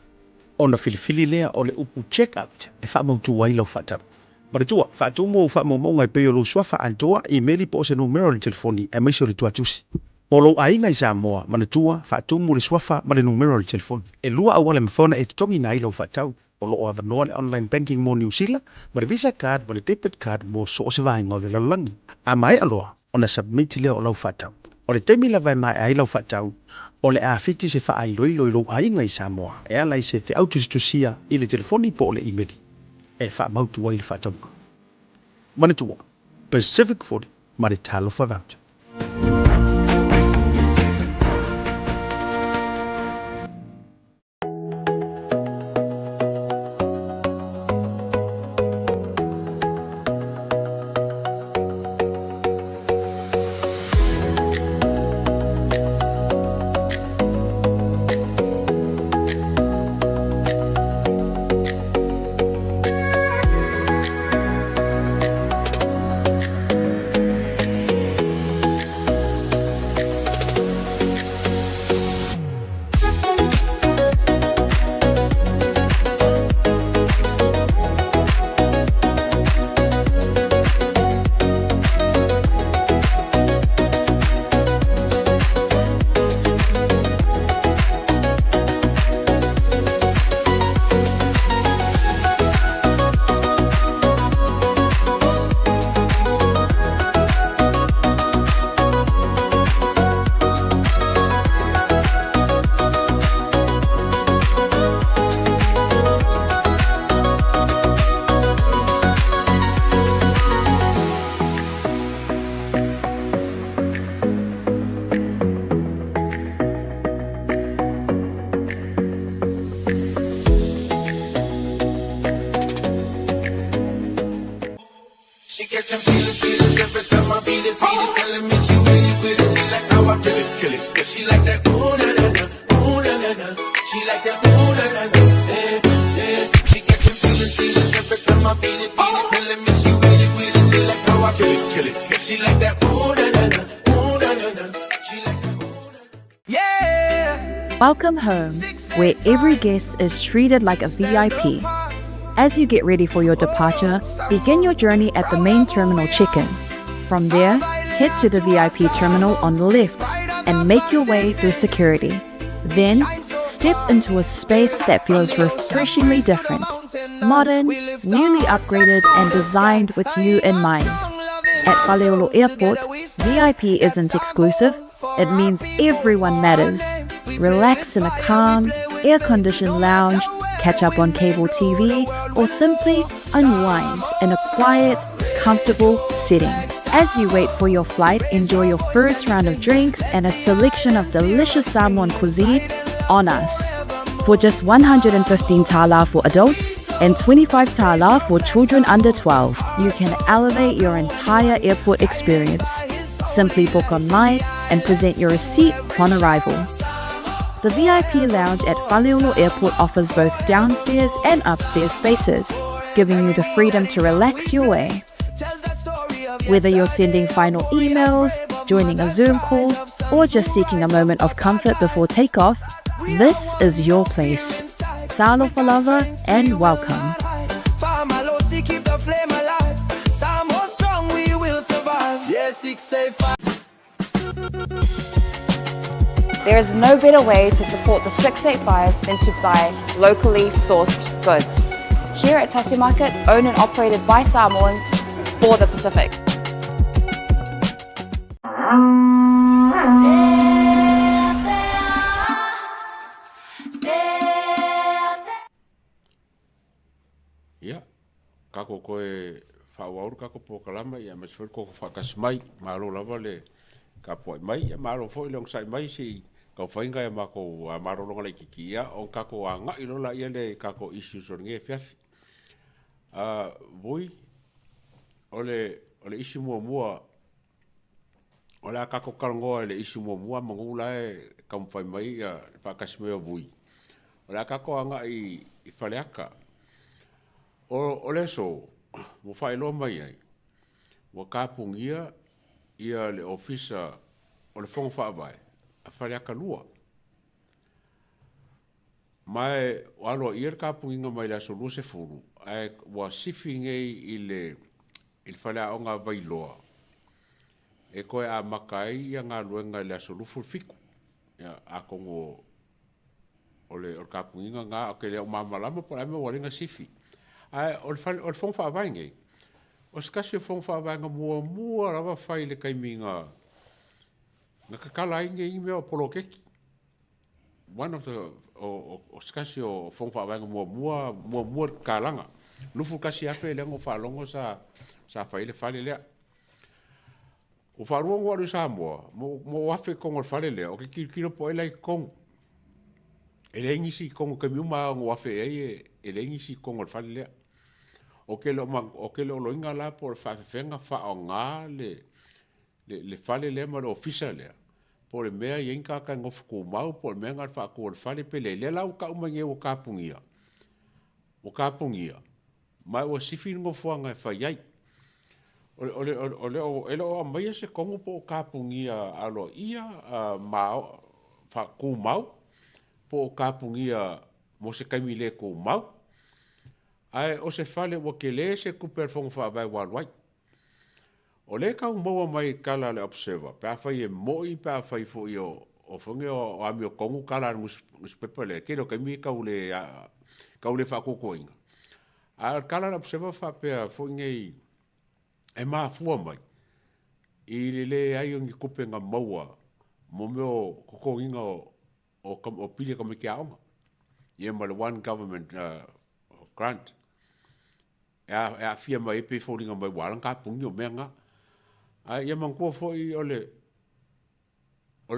Ona filifili lea o le upu Check Out e fa'amautū ai lau fa'atau. Manatua, fa'atumu ou fa'amaumauga e pei o lou suafa atoa, imeli po o se numera o le telefoni, aemaise o le tuatusi. Mo lou aiga i Samoa, manatua, fa'atumu le suafa ma le numera o le telefoni. E lua auala e mafai ona e totogiina ai lau fa'atau. O lo o avanoa le online banking mo Niu Sila, ma le Visa card ma le debit card mo so o se vaega o le lalolagi. A maea loa ona submit lea o lau faatau. O le taimi lava e maea ai lau faatau, o le a fiti se faailoilo i lou aiga i Samoa e ala i se feau tusitusia i le telefoni po o le imeli e faamautu ai le faatauga. Manatua, Pacific 40 ma le Talofa Voucher. She catching feelings, feelings every time I beat it, beat it. Telling me she with it, with it. She like how I kill it, kill it. Yeah, she like that ooh na na na, ooh na na na. She like that ooh na na na, yeah, yeah. She catching feelings, feelings every time I beat it, beat it. Telling me she with it, with it. She like how I kill it, kill it. Yeah, she like that ooh na na na, ooh na na na. She like that ooh na na. Yeah. Welcome home, where every guest is treated like a VIP. As you get ready for your departure, begin your journey at the main terminal check-in. From there, head to the VIP terminal on the left and make your way through security. Then, step into a space that feels refreshingly different, modern, newly upgraded, and designed with you in mind. At Faleolo Airport, VIP isn't exclusive, it means everyone matters. Relax in a calm, air-conditioned lounge, catch up on cable TV, or simply unwind in a quiet, comfortable setting. As you wait for your flight, enjoy your first round of drinks and a selection of delicious Samoan cuisine on us. For just 115 tala for adults and 25 tala for children under 12, you can elevate your entire airport experience. Simply book online and present your receipt upon arrival. The VIP lounge at Faleolo Airport offers both downstairs and upstairs spaces, giving you the freedom to relax your way. Whether you're sending final emails, joining a Zoom call, or just seeking a moment of comfort before takeoff, this is your place. Talofa lava and welcome. Famalosi, keep the flame alive. Samoa strong, we will survive. Yeah, 685. There is no better way to support the 685 than to buy locally sourced goods. Here at Tasi Market, owned and operated by Samoans for the Pacific. Ia, kako koe fa'auau le kako polokalama, ia aemaise foi le koko fa'atasi mai. Malo lava le tapua'i mai, ia malo foi le onosai mai se i taufaiga ia matou malologa laitiiti, ia ona tatou aga'i loa laia lea i tatou issues o lenei afiafi. Vui, o le, o le issue muamua, o le a tatou talanoa i le issue muamua manu la e taumafai mai ia le faatasi mai o Vui. O le a tatou agai i Faleata. O, o le aso, ua faailoa mai ai, ua kapugia ia le Ofisa o le Fono Faavae a Faleata 2. Ma e aloaia le kapugiga mai le aso 20, ae ua sifi nei i le i le faleaoga a Vailoa e toe amata ai ia galuega i le aso 27. Ia, atonu o o le o le kapugiga lena, ou te le o malamalama po o le a le mea ua ala ai ona sifi. Ae o le fale o le Fono Faavae nei, o se tasi o Fono Faavae na muamua lava fai i le taimi na na tatala ai nei mea o poloketi. One of the o o se tasi o Fono Faavae na muamua muamua i le tatalaga. 21,000 lea na ou faalogo sa sa fai ai le fale lea. Ua faalua ona ou alu i Samoa, ma ou afe i totonu o le fale lea, ou te tilotilo po o ai la e i totonu. E leai nisi i totonu i taimi uma lava na ou afe i ai e leai nisi i totonu o le fale lea. Ou te le o, ou te le o loina la po o le faafefea ona faaaoga le, le, le fale lea ma le ofisa lea, po o le mea e i ai ni tagata e nofo tumau, po o le mea na o le faatu o le fale pe leai. O lea la ua tau mai nei ua tapunia, ua tapunia, ma ua sifi le nofoaga e fai ai. E le o aumaia se tonu po o tapunia aloaia ma tumau, po o tapunia mo se taimi le tumau. Ae o se fale ua tele se tupe a le Fono Faavae ua alu ai. O lea e tau maua mai i tala a le Observer, pe afai e moi pe afai foi o foi nei o amiotonu tala a le nusipepa lea, tele o taimi e tau le, tau le faatuatuaina. A o le tala a le Observer faapea foi nei, e mafua mai i le leai o ni tupe na maua mo mea o totogiina o pili a tamaiti aoga, ia ma le one government grant e aafia mai ai pei e foliga mai ua ala ona tapuni o mea na. Ae ia manatua foi o le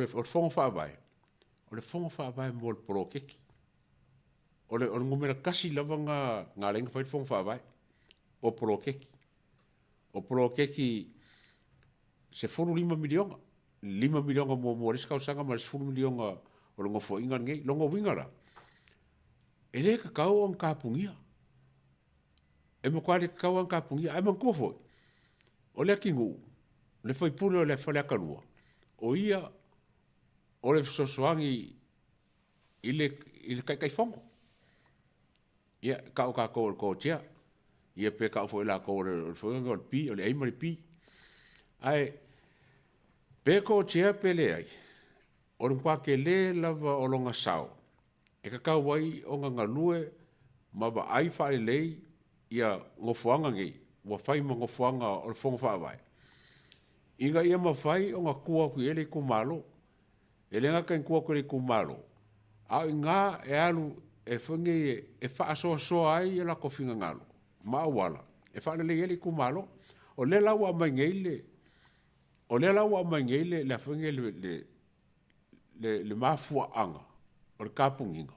Fono Faavae, o le Fono Faavae mo le poloketi. O le numera tasi lava na na ala ai ona fai le Fono Faavae, o poloketi. O poloketi $15 miliona, $5 miliona muamua o le isi tausaga ma le $10 miliona o le Nofoaiga lenei. Lona uiga la, e le tatau ona tapunia. E matua le tatau lava ona tapunia. Ae manatua foi, o Leatinuu, le sui usufono o Faleata 2, o ia o le fesoasoani i le, i le Taitaifono. Ia, e tau tatou o le co-chair, ia pe tau foi e latou o le, foi o le P, o le A ma le B. Ae pe co-chair pe leai, o le matua tele lava o lona sao e tatau ai ona galue ma vaai faalelei ia nofoaga nei ua fai ma nofoaga o le Fono Faavae, ina ia mafai ona tua atu i ai le itumalo. E le gata ina tuu atu i le itumalo, a o i ina e alu e foi nei e faasoasoa ai o latou finagalo ma auala e faalelei ai le itumalo. O lea la ua aumai nei le, o lea la ua aumai nei le, le a foi nei le, le, le, le mafuaaga o le tapuniga,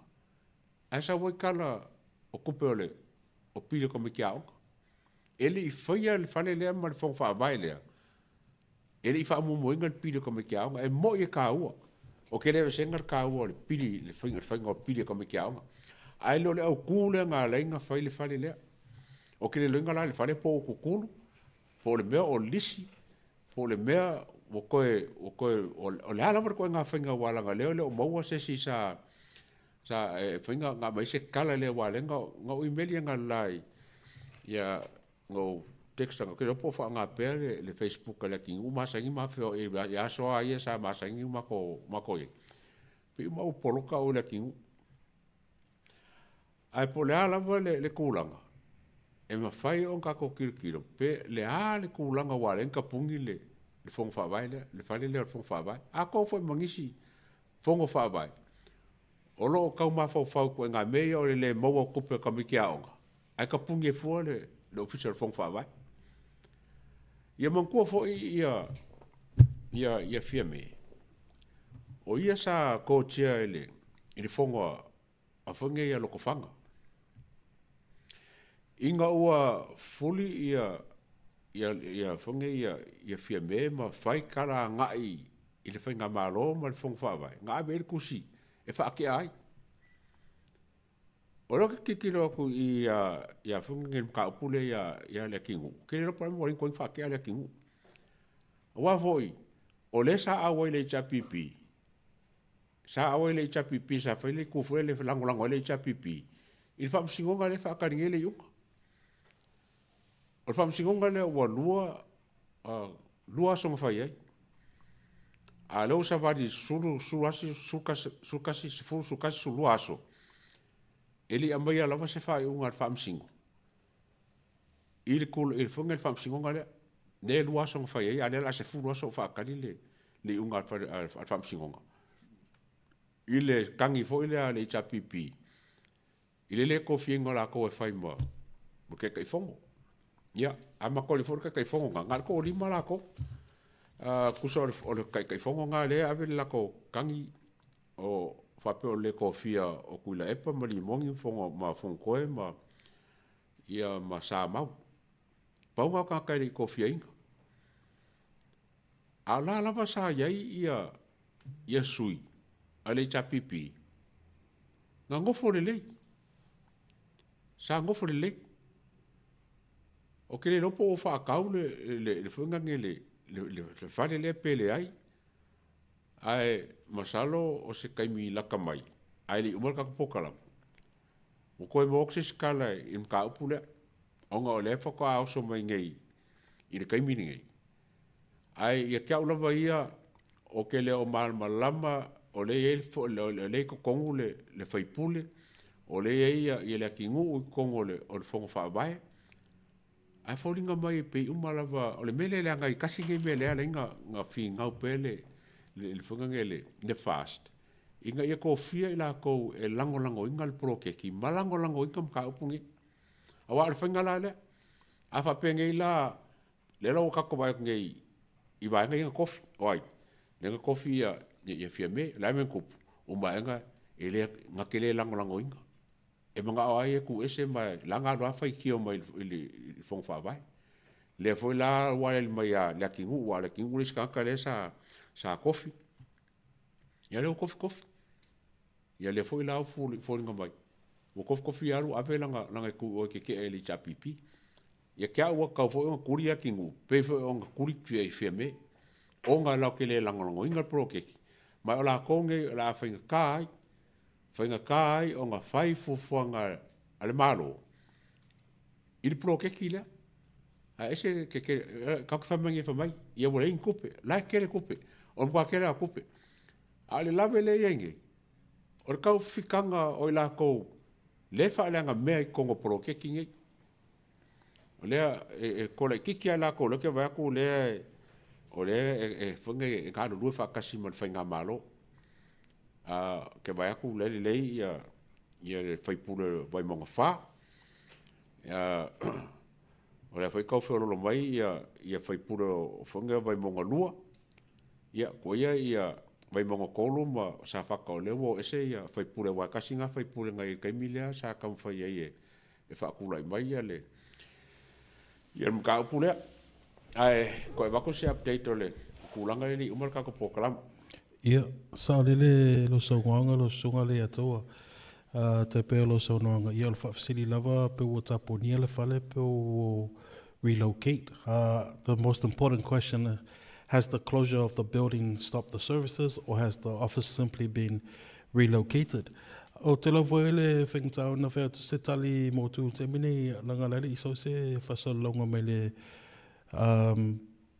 ae sau ai tala o tupe o le o pili o tamaiti aoga. E le i faia le fale lea ma le fono faavae lea, e le i faamuamuaina le pili o tamaiti aoga. E moi e taua, ou te le aveseina le taua o le pili, le faiga, le faiga o pili a tamaiti aoga. Ae le o le autu lea na ala ai ona fai le fale lea. Ou te le iloaina la le fale po ua tutulu, po o le mea o lisi, po o le mea ua toe, ua toe, o le a lava le ituaiga faiga aua leaga o lea e le o maua se isi sa, sa e fai na aumai ai se tala lea aua o lea na ou imeli analeila i, ia, na ou text atu, ou te le iloa po o faaaoga pea le facebook a Leatinuu masani ma feoai ai i aso lava ia sa masani ona matou i ai, pei uma lava ua poloka au e Leatinuu. Ae po o le a lava le tulaga, e mafai ona tatou tilotilo pe le a le tulaga ua ala ai ona tapuni le Fono Faavae lea, le fale lea o le Fono Faavae. Atoa foi ma nisi Fono Faavae o lo o tau mafaufau i ituaiga mea ia o le le maua o tupe a tamaiti aoga, ae tapuni ai fua le Ofisa o le Fono Faavae. Ia manatua foi ia ia ia Fiame, o ia sa co-chair i le Fono a foi nei a Lotofaga. Ina ua fuli ia ia ia foi nei ia ia Fiame ma fai tala agai i le faigamalo ma le Fono Faavae, na ave ai le tusi e faatea ai. O lea ou te tilotilo atu i i a foi le mataupu lea ia ia Leatinuu, ou te le iloa po o le a le mea ua ala ai ona toe faatea Leatinuu. Aua foi o lea sa auai i le HRPP, sa auai i le HRPP sa fai le itu foi lea e lagolago ai le HRPP i le Faamasinoga lea e faatali nei le iuga. O le Faamasinoga lea ua lua, lua aso na fai ai, a o lea ua savali i le 10, 11, 11, 12 aso, e le i aumaia lava se faaiuga a le Faamasino i le foi le Faamasinoga lea. Lea e 2 aso na fai ai, a o lea o le a 10 aso o faatali le iuga a le Faamasinoga i le tagi foi lea a le HRPP i le le tofiaina o latou e fai ma Taitaifono. Ia, a matou alu foi le Taitaifono lena, na o le toalima latou. Tusa o le Taitaifono lena lea e ave le latou tagi o faapea o le le tofia o Tuilaepa ma Rimoni ma Fonotoe ma, ia ma Samau. Pau na o tagata e le i tofiaina. A o la lava sa i ai ia sui a le HRPP na nofo lelei, sa nofo lelei. Ou te le iloa po ua faatau le foi lea le fale lea pe leai, ae masalo o se taimi lata mai ae le i uma le tatou polokalame, ua toe maua atu se isi tala i le mataupu lea, ona o lea faatoa oso mai nei i le taimi lenei. Ae ia te au lava ia, ou te le o malamalama o lea e i totonu le sui usufono, o lea e i ai Leatinuu i totonu o le Fono Faavae, ae foliga mai e pei uma lava, o le mea lea e leaga ai, tasi lenei mea lea e ala ai ona finau pea le foi lea le FAST, ina ia tofia i latou e lagolagoina le poloketi ma lagolagoina mataupu nei. Aua o le faiga la lea, a faapea nei la, lea la ua tatou vaai atu nei i vaega ia na tofi, o ai? Lea na tofi ia Fiame, o le a le mea na tupu? Ua maea e le, na te le lagolagoina. E manao lava ia e tuu ese ma la na alu lava faitio mai i le Fono Faavae. Lea foi la ua aliali mai ia Leatinuu, aua o Leatinuu le isi tagata lea sa tofi. Ia lea ua tofi tofi. Ia lea foi la ua foliga mai ua tofi tofi alu ave lana itu i o e tetee i le HRPP. Ia te au ua tatau foi ona tuli Leatinuu pei foi ona tuli Fiame ona latou te le lagolagoina le poloketi ma o latou nei o le a faigata ai, faigata ai ona fai fuafuaga a le Malo i le poloketi lea. Ae ese le tetele, tatou te fai mai nei fai mai ia ua leai ni tupe, o la e tele tupe, o le matua tele lava o tupe. A o le lave lea e i ai nei, o le taufifitaga o i latou lea e faaleaga mea i totonu o poloketi nei. O lea e toa laitiiti lava i latou o lea ou te vaai atu o lea o lea e galulue faatasi ma le faigamalo. Ou te vaai atu o la e lelei le sui usufono o Vaimauga 4. O lea foi e tau feoloolo mai sui usufono foi nei o Vaimauga 2, ia tuu ia Vaimauga 3 ma Safata o lea ua o ese sui usufono aua e tasi lena sui usufono na i ai i le taimi lea sa taumafai ai e faatulai mai le mataupu lea. Ae toe avatu se update o le tulaga lea e le i uma le tatou polokalame. Ia, saolele lou saunoaga lau susuga Leiataua. Tai pei o lau saunoaga, ia o le faafesili lava pe ua tapunia le fale pe ua relocate. The most important question, has the closure of the building stopped the services or has the office simply been relocated? Ou te lau foi le faigata ona fai atu se tali motu i le taimi nei, leaga la e le i sau se faasalalauga mai le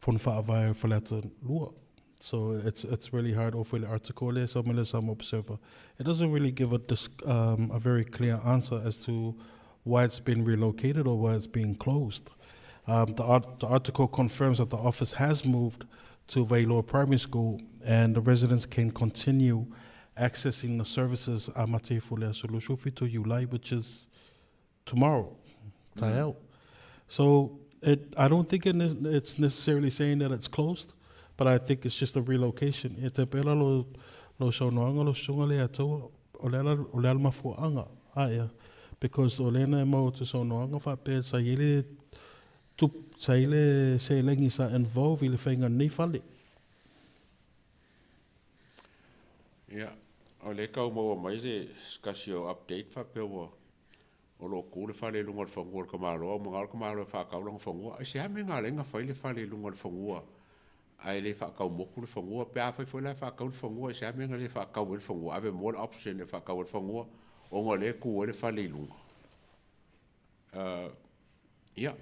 Fono Faavae o Faleata 2. So it's really hard off le article lea sau mai le Samoa Observer. It doesn't really give a a very clear answer as to why it's been relocated or why it's being closed. The the article confirms that the office has moved to Vailoa Primary School and the residents can continue accessing the services a mate ifo le aso 27 Iulai, which is tomorrow, taeao. So it, I don't think it, it's necessarily saying that it's closed, but I think it's just a relocation. E te pela lo, lo saunoaga lo susuga le Atua, o le ala, o le ala mafuaaga, aea. Because o lena e mau te saunoaga faapea sa i ai le tup, sa i ai le seleni sa involve i le faiga o lenei fale. Ia, o lea e tau maua mai se tasi o update faapea ua. O lo o ku le fale i luga o le fanua o le tamaloa, ua manao le tamaloa e faatau lona fanua. Aisea mea na ala ai ona fai le fale i luga o le fanua ae le faatau motu le fanua? Pe afai foi la e faatau le fanua, aisea mea na le faatau ai le fanua? Ave moa le option e faatau ai le fanua ona o lea e tu ai le fale i luga. Ia,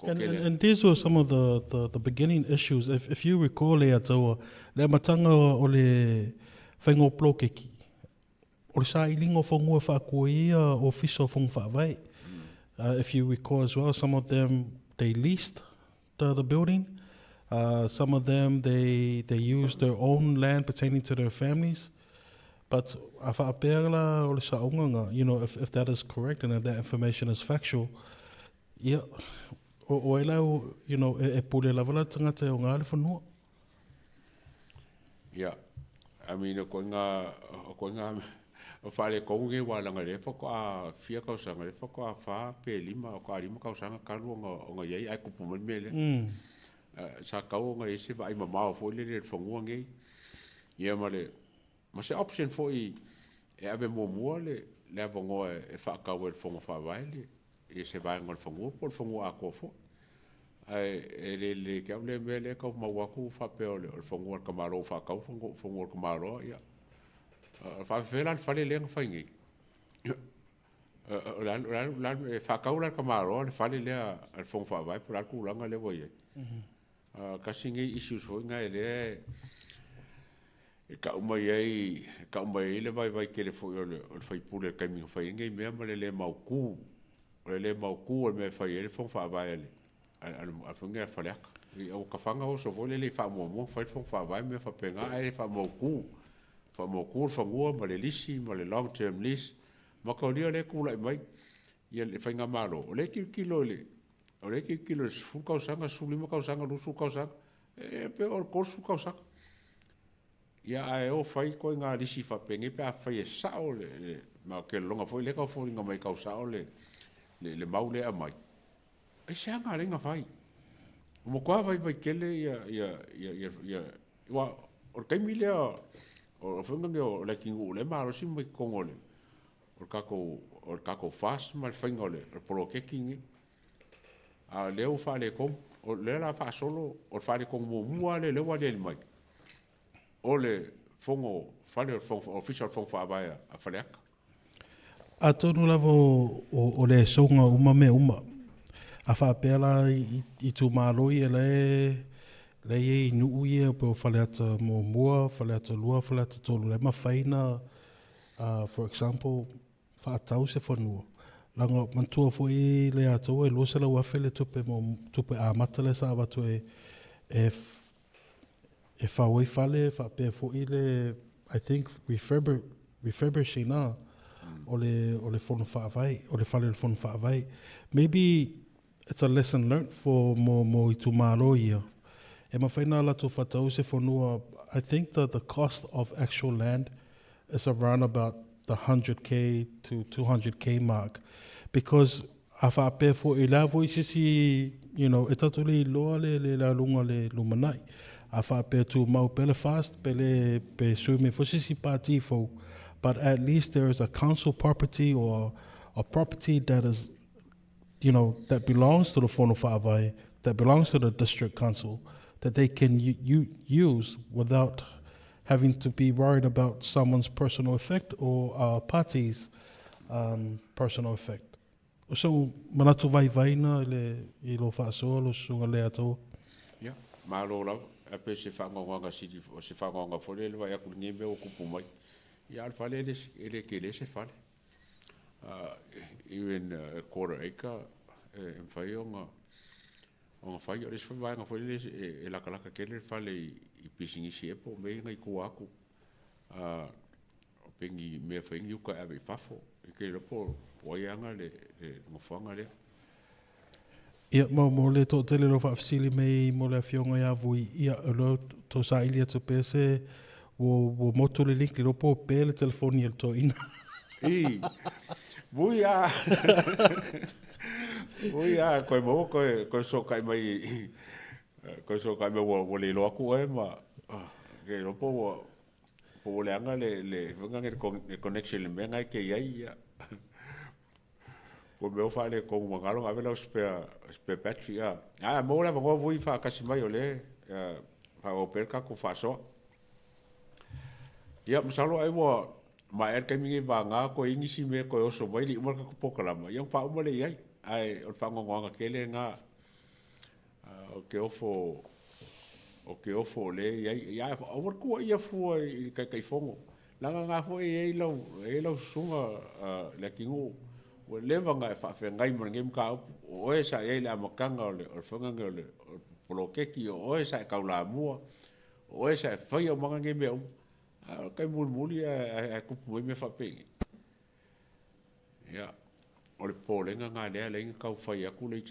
And, and, and these were some of the, the, the beginning issues. If, if you recall, Leataua, le amataga o le faiga o poloketi, o le sailiga o fanua e faatua ai ia ofisa o Fono Faavae. If you recall as well, some of them, they leased the, the building. Some of them, they, they used their own land pertaining to their families. But a faapea la o le saoga na, you know, if, if that is correct and if that information is factual, ia, o, o ai la, you know, e, e pule lava la tagata e o ngā le whanua. Ia, I mean, o koe ngā, o koe ngā, o whare kongu nge wā langa le whakoa fia kausaga, le whakoa whā pe lima, o ka lima kausaga kalu o ngā, o ngā iai ai kupu mai mea lea. Sa kau o ngā ese wa ai mamao foi le le whangua ngei. Ia ma le, ma se option foi e ave muamua le, le avanoa e whaakau e le whanga whaavae le, ia se vaega o le fanua po o le fanua atoa foi. Ae e le lelei te au lea mea lea tau mau atu faapea o le o le fanua a le tamaloa ua faatau fanua fanua o le tamaloa ia faafefea la le fale lea na fai nei? O le a o le a o le a e faatau la e le tamaloa le fale lea a le Fono Faavae po o le a le tulaga lea ua i ai? Tasi nei issues foi na lea e tau mai ai, e tau mai ai le vaivai tele foi o le, o le faipule i le taimi na fai ai nei mea ma le le mautu, o le le mautu o le mea e fai ai le fono faavae a le, a, a, a, foi nei a Faleata. I ua tafaga oso foi lele i faamuamua fai le fono faavae ma mea faapena, ae le faamautu, faamautu le fanua ma le lisi ma le long term lease, ma taulia lea e tulai mai ia le faigamalo, o lea e tilotilo i le, o lea e tilotilo i le 10 tausaga, 15 tausaga, 20 tausaga, e pe o le 30 tausaga. Ia ae o fai koe ngā lisi faapenei pe afai e sao le, le ma ou te lagona foi lea e tau foliga mai tau sao le, le, le mau lea e aumai. Aisea ngā leiga fai? Ua matua vaivai tele ia, ia, ia, ia, ia, aua o le taimi lea o foi lea o le atunuu o lea e malosi mai totonu o le, o le tatou, o le tatou FAST ma le faiga o le, o le poloketi lenei. A o lea ua faaletonu, o lea o le a faasolo, o le faaletonu muamua lava lea o lea ua aliali mai, o le fono, fale o le fono, Ofisa o le Fono Faavae a Faleata. Atonu lava o le soga uma mea uma. A faapea la i itumalo ia la e la e i ai i nuu ia pei o Faleata 1, Faleata 2, Faleata 3, la e mafai ona for example faatau se fanua. Leaga manatua foi le Atua e 200,000 le tupe mo tupe amata lea sa avatu e e e fao ai fale faapea foi le I think refurb refurbishing a o le o le fono faavae o le fale o le fono faavae. Maybe it's a lesson learnt for mo mo itumalo ia. E mafai na latou faatau se fanua I think the the cost of actual land is around about the 100k to 200k mark because a faapea foi la foi sisi you know e tatou le iloa le le la lunga le lumanai a faapea tumau pea le fast pe le pe sui mai foi sisi party fou but at least there is a council property or a property that is you know, that belongs to the Fono Faavae, that belongs to the district council, that they can use without having to be worried about someone's personal effect or a party's um, personal effect. O so'u manatu vaivai na i le i lo faasoa lo susuga le Atua. Ia, malo lava. Ae pei se faanoanoaga sili, o se faanoanoaga foi lea i le vaai atu i lenei mea ua tupu mai. Ia, a o le fale e le, e le tele se fale. Even a quarter acre e mafai ona ona fai. O le isi foi vaega foi lele e latalata tele le fale i pisinisi ea po o mea ia na i tua atu o pei ni mea e fai ai ni uta e ave i fafo. E te iloa po o ai e ana le nofoaga lea. Ia, mo, mo le toatele o lo faafesili mai mo le afioga ia Vui, ia, o lea tou saili atu pea se, ua, ua motu le link, le iloa po o pea le telefoni a le toeaina. I, Vui a, Vui a, koe maua koe, koe fesootai mai, koe fesootai mai ua, ua le iloa atu oe ma, ke iloa po ua, po ua leaga le, le, foi lena le connection i le mea lena e te i ai, ia. Ua mea ua faaletonu ma galo ave lau spare, spare battery a. Ae a maua le avanoa vui faatasi mai o lea e faaauau pea le tatou faasoa. Ia masalo ai ua maea le taimi lenei vagana toe i ai nisi mea e toe oso mai le i uma le tatou polokalama, ia ona faauma lea i ai. Ae o le faanoanoaga tele lena, ou te ofo, ou te ofo o lea e i ai. Ia ae aua le tuuaia fua i le Taitaifono, leaga o lena foi e i ai lau, e i ai lau susuga Leatinuu, ua leva ona e faafeagai ma lenei mataupu, o oe sa i ai i le amataga o le faiga lenei o le poloketi, o oe sa e taulamua, o oe sa e faia uma nei mea uma, a o le taimi mulimuli ae tupu mai mea faapenei. Ia, o le popolega lena lea e ala ai ona tau fai atu le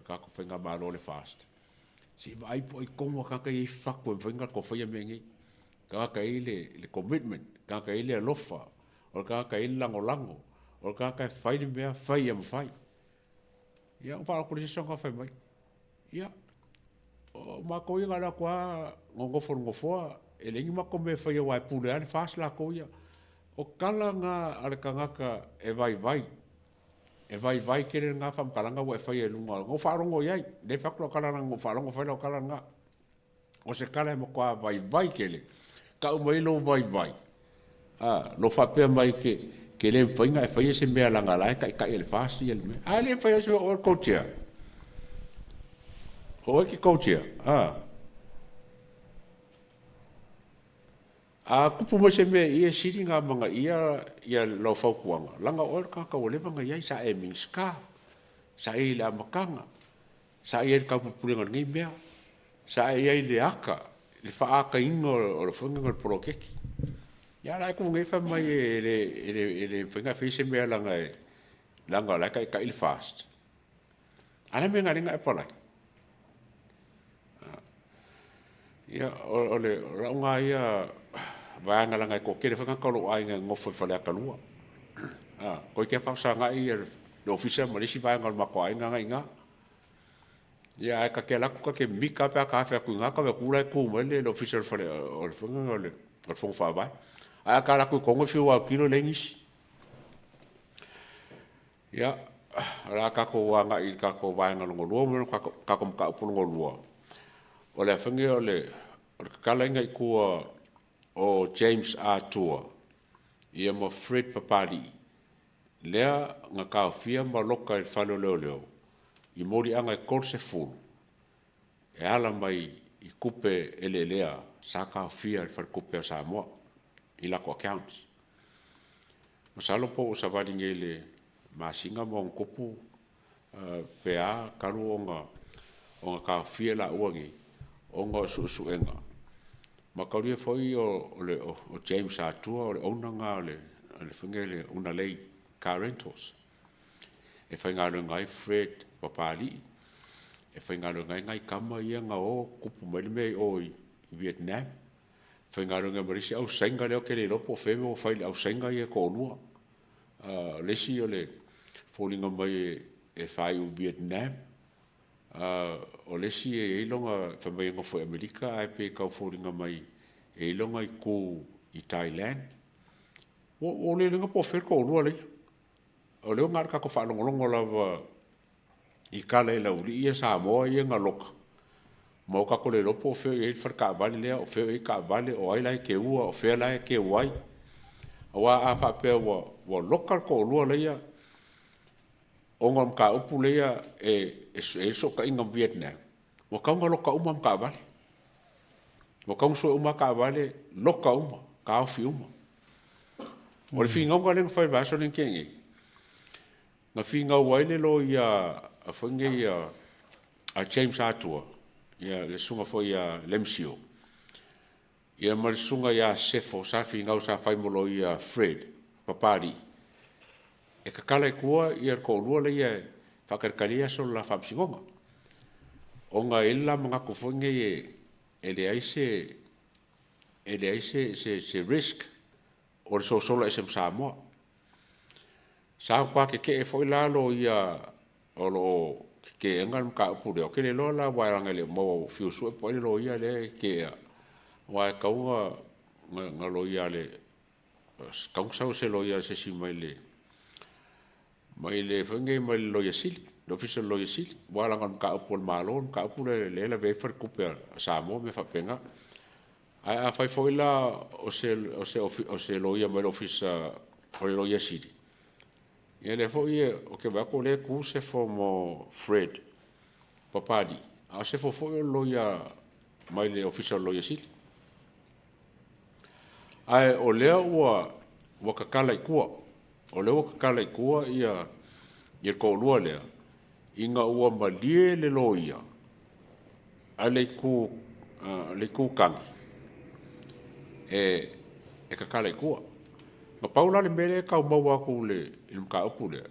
tatou faigamalo o le FAST, se i vaai po o ai tonu lava tagata ia e i fatu e mafai ona latou faia mea nei. Tagata e i ai le commitment, tagata e i ai le alofa, o le tagata e i ai le lagolago, o le tagata e fai le mea, fai ia mafai. Ia ona faalogo atu lea i se isi tagata fai mai, ia, o matou ia na o le o atu lava nonofo i le nofoa, e leai ni matou mea e faia aua e pule lava le FAST latou ia. O tala na a le tagata e vaivai, e vaivai tele lena faamatalaga ua e faia i luga, na ou faalogo i ai, lea e fai atu lau tala leaga na ou faalogo o fai lau tala lena. O se tala e matua vaivai tele, tau mai lou vaivai, a, lou faapea mai ke, ke le mafai ona e faia se mea leaga o la e taitai e le FAST le mea. A le mafai se mea, o oe o le co-chair. O oe e te co-chair, a. A tupu mai se mea i i e sili ona amanaia ia lau fautuaga, leaga o oe o le tagata ua leva ona i ai, sa e Minisita, sa e i ai i le amataga, sa e i ai i le taupulepulega o lenei mea, sa e i ai i le ata, le faaataina o le faiga o le poloketi. Ia a o la e tu nei fai mai e le mafai ona e faia se mea leaga o la e taitai le FAST. A o le a le mea na ala ai ona e apalai? Ia, o lau lena ia vaega leaga e toatele foi tagata o lou aiga e nonofo i Faleata 2. Toeitiiti lava faafesagai le ofisa ma le isi vaega o le matou aiga na e i ina. Ia ae ta te alu atu ta te mita lava pe a ta afe atu i ina, ta vaai atu o la e tu mai le ofisa o le Fono Faavae. Ae a ta alu atu i totonu e fiu e autilo e leai nisi. Ia, o le a tatou agai i le tatou vaega lona lua ma le tatou mataupu lona lua, o le a fai nei o le tatalaina i tua o James Atua ia ma Fred Papalii, lea na taofia ma loka i le fale o leoleo i moliaga e 30 e ala mai i tupe eleelea sa taofia e le Faletupe a Samoa i latou accounts. Masalo po ua savali nei i le masina ma ona tupu pe a talu ona taofia laua nei ona o suesuega. Mataulia foi o James Atua o le owner lena o le faiga lea Unalei Car Rentals e faigaluega ai Fred Papalii, e faigaluega ai nai tama ia na o tupu mai le mea i o i Vietnam. Faigaluega ma le isi au Saina lea ou te le iloa po o fea le mea ua fai i le au Saina ia e toalua. O le isi o le foliga mai e faaiu i Vietnam. O le isi e i ai lona, fai mai e nofo i Amerika ae pei e tau foliga mai e i ai lona itu i Thailand. Ua ou le iloaina po o fea le toalua laia. O lea ua na o le tatou faalogologo lava i tala i le aualii ia Samoa ia na loka, ma ua tatou le iloa po o fea o i ai le fale taavale lea, o fea o i ai taavale, o ai la e keua, o fea la e keu ai. Aua a faapea ua loka le toalua laia ona o le mataupu lea e i ai le sootaiga ma Vietnam, ua tatau ona loka uma lava ma taavale. Ua tatau ona sue uma lava taavale, loka uma, taofi uma. O le finauga lea na fai i le vaiaso lea na tea nei, na finau ai le loia foi lenei a James Atua, le susuga foi ia Lemcio, ia ma le susuga ia Sefo sa finau sa fai ma loia Fred Papalii, e tatala i tua le toalua laia e faatalitali aso o le la faamasinoga. Ona e i ai le la manatu foi lenei e leai se e leai se risk o le sosola ese ma Samoa. Sa matua tetee foi la loia o lo o teteena le mataupu lea, ou te le iloa la aua leaga e le o maua ua fiu e sue po o ai le loia lea e tetea, aua e tatau ona loia a le, tatau ona sau o se loia a se isi mai le. Mai le foi lenei mai le Loia Sili, le Ofisa o le Loia Sili, aua leaga o le mataupu a le Malo, o le mataupu lea lea e lavea ai faletupe a Samoa ma mea faapena. Ae afai foi la o se o se o se loia mai le Ofisa o le Loia Sili, ia lea foi ou te vaai atu o lea e tu sefo mo Fred Papalii, a o sefo foi o le loia mai le Ofisa o le Loia Sili. Ae o lea ua ua tatala i tua, o lea ua tatala i tua ia ia le toalua lea, ina ua malie le loia a le itu le itu tagi e e tatala i tua. Na pau la le mea lea e tau maua atu i le i le mataupu lea,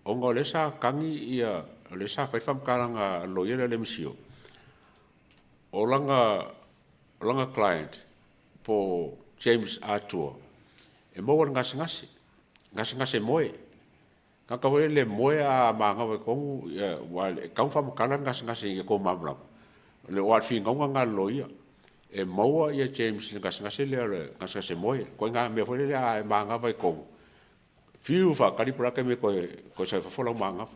ona o lea sa tagi ia o lea sa fai le faamatalaga a le loia lea o le MCIL, o lana o lana client po o James Atua, e maua i le gasegase, gasegase moe. Tagata foi lele e moe a manava i totonu, aua e tatau ona faamatala le gasegase ina ia outou malamalama, aua o le finauga lena a le loia, e maua James i le gasegase lea o le gasegase moe. Le ituaiga mea foi lele a e manava i totonu, fiu e faatali po o le a le taimi e toe sau ai i fafo lau manava.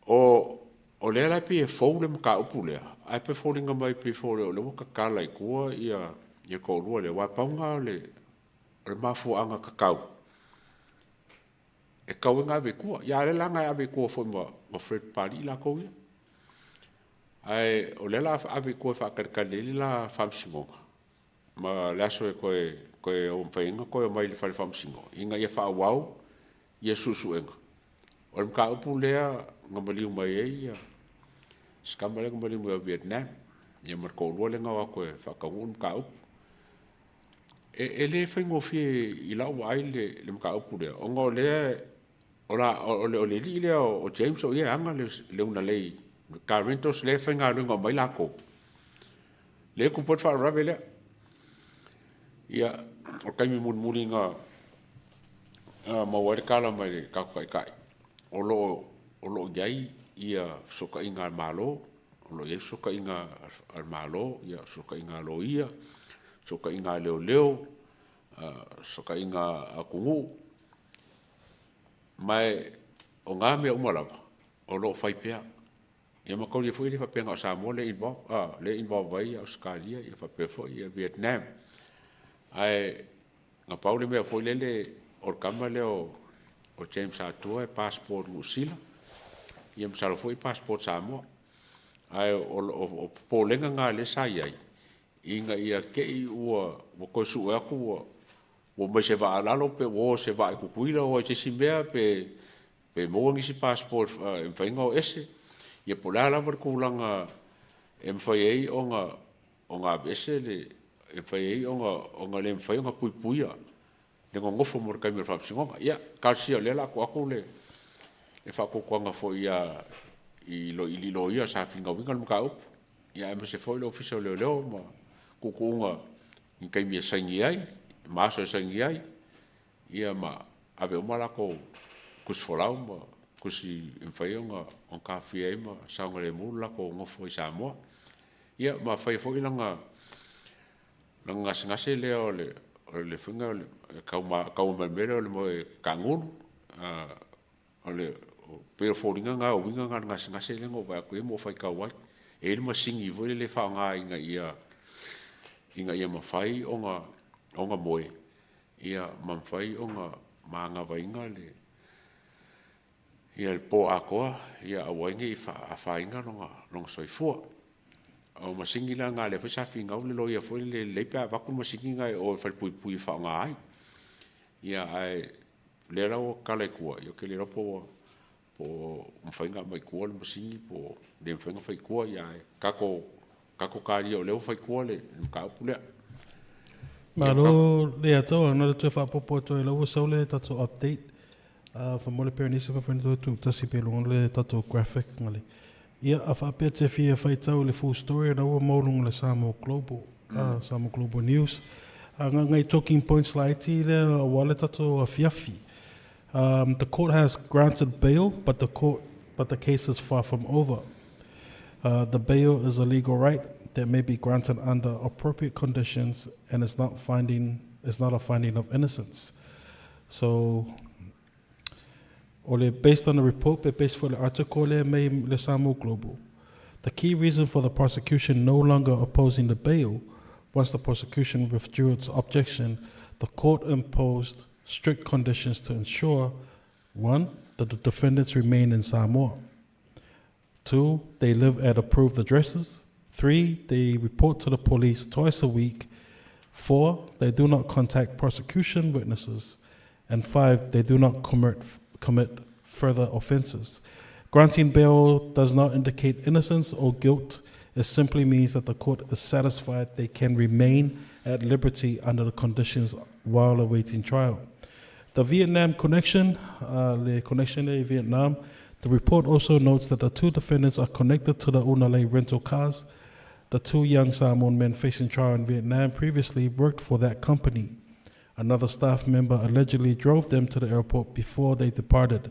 O lea la e pei e fou le mataupu lea, ae pei e foliga mai pei foi o lea ua tatala i tua le toalua lea, aua pau lena o le mafuaaga tatau e tatau ai ona ave i tua. Ia a o lea la na ave i tua foi ma Fred Papalii latou ia. Ae o lea o le a ave i tua e faatalitali ai le la faamasinoga ma le aso e toe mafai ai ona toe omai i le fale faamasino ina ia faaauau ia suesuega. O le mataupu lea na maliu mai ai si tama lea na maliu mai o Vietnam ia ma le toalua lea na o atu e faataunuu le mataupu. E le faigofie i lau vaai le mataupu lea, ona o lea o le alii lea o James o ia e ana le unalei car rentals lea e faigaluega uma ai latou, lea e tupu ai le faalavelave lea. Ia, o le taimi mulimuli na maua ai le tala mai le tatou Taitai, o lo o i ai fesootaiga a le Malo, o lo o i ai fesootaiga a le Malo, fesootaiga a loia, fesootaiga a leoleo, fesootaiga a atunuu, ma o na mea uma lava, o lo o fai pea. Ia mataulia foi e le faapea na o Samoa lea e involve, lea e involve ai Ausetalia faapea foi Vietnam. Ae na pau le mea foi lele, o le tama lea o James Atua e passport Niu Sila, ia masalo foi e passport Samoa. Ae o popolega na lea sa i ai, ina ia te i ua toe sue atu ua omai i se vaa a lalo pe ua o i se vaa i Tutuila o i se isi mea pe maua nisi passport e mafai ona o ese, ia po o le a lava le tulaga e mafai ai ona aveese le, e mafai ai ona le mafai ona puipuia le nonofo mo le taimi o le faamasinoga. Ia, talosia o lea o le a tuu atu le faatuatuaga foi i loia sa finauina le mataupu, aemaise foi le Ofisa o Leoleo ma tuutuuga i taimi e saini ai ma aso e saini ai, ia ma ave uma latou tusi folau ma tusi e mafai ona taofia ai ma saogalemu le latou nofo i Samoa. Ia ma faia foi lana gasegase lea o le faiga o le tau mai o le mea lea o le moe tagulu. O le pei o foliga na o uiga na o le gasegase lea na ou vaai atu i ai ma ou faitau ai. E i ai le masini foi lele e faaaoga ina ia mafai ona moe ma mafai ona manavaina le po atoa ia aua ai ne i afaina lona soifua. O masini la na o lea foi sa finau le loia foi lele e lelei pe a avatu le masini lena i o i le falepuipui e faaaoga ai. Ia ae o lea la ua tatala i tua, ia ou te le iloa po o mafai ona aumai i tua le masini po o le mafai ona fai i tua, ae tatou talia o lea ua fai i tua le mataupu lea. Malo Leiataua, na o le toe faaopoopo atu ai o la ua sau le tatou update faamolemole le Perenisa mafai ona toe tuutasi pea i luga o le tatou graphic ma le Ia a faapea te fia faitau i le full story ona ua maua luga o le Samoa Global, Samoa Global News. Ngai ngai talking points laiti lea aua le tatou afiafi. The court has granted bail but the court but the case is far from over. The bail is a legal right that may be granted under appropriate conditions and is not finding is not a finding of innocence. So. O le based on the report pe based foi i le article lea mai le Samoa Global. The key reason for the prosecution no longer opposing the bail, once the prosecution withdrew its objection, the court imposed strict conditions to ensure, one, that the defendants remain in Samoa. 2, they live at approved addresses. 3, they report to the police twice a week. 4, they do not contact prosecution witnesses. And 5, they do not commit, commit further offences. Granting bail does not indicate innocence or guilt. It simply means that the court is satisfied they can remain at liberty under the conditions while awaiting trial. The Vietnam connection, le connection i Vietnam, the report also notes that the 2 defendants are connected to the Unalei rental cars. The 2 young Samoan men facing trial in Vietnam previously worked for that company. Another staff member allegedly drove them to the airport before they departed.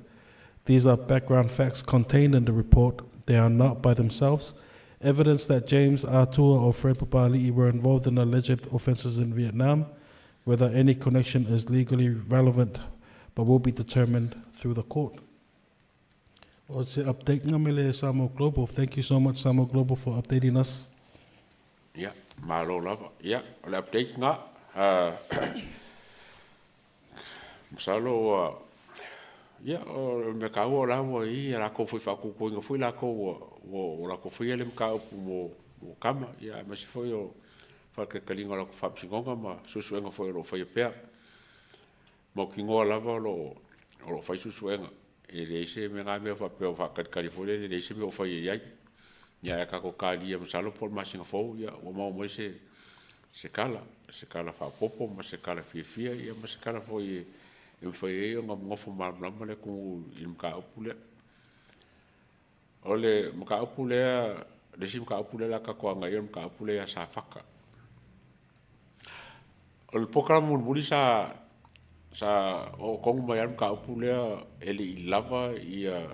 These are background facts contained in the report. They are not by themselves evidence that James Atua or Fred Papali'i were involved in alleged offences in Vietnam. Whether any connection is legally relevant, but will be determined through the court. O se update nga mele Samoa Global. Thank you so much, Samoa Global, for updating us. Ia, malo lava. Ia, o le update nga. Masalo ua, ia, o le mea taua o la ua i ai a latou foi faapuipuiga foi latou ua, ua, ua latou faia le mataupu mo, mo tama, ia, aemaise foi o faataitaliga o latou faamasinoga ma suesuega foi o lo o faia pea. Mautinoa lava o lo o, o lo o fai suesuega. E leai se mea na mea faapea o faatalitali foi lele, e leai se mea o faia i ai. Ia ae tatou talia masalo po o le masina fou, ia ua maua mai se, se tala, se tala faaopoopo ma se tala fiafia, ia ma se tala foi e, e mafai ai ona nofo malamalama le atunuu i le mataupu lea. O le mataupu lea, le isi mataupu lea o le a tatou agai i ai o le mataupu lea ia Safata. O le polokalame mulimuli sa sa oo tonu mai lava le mataupu lea e le i lava ia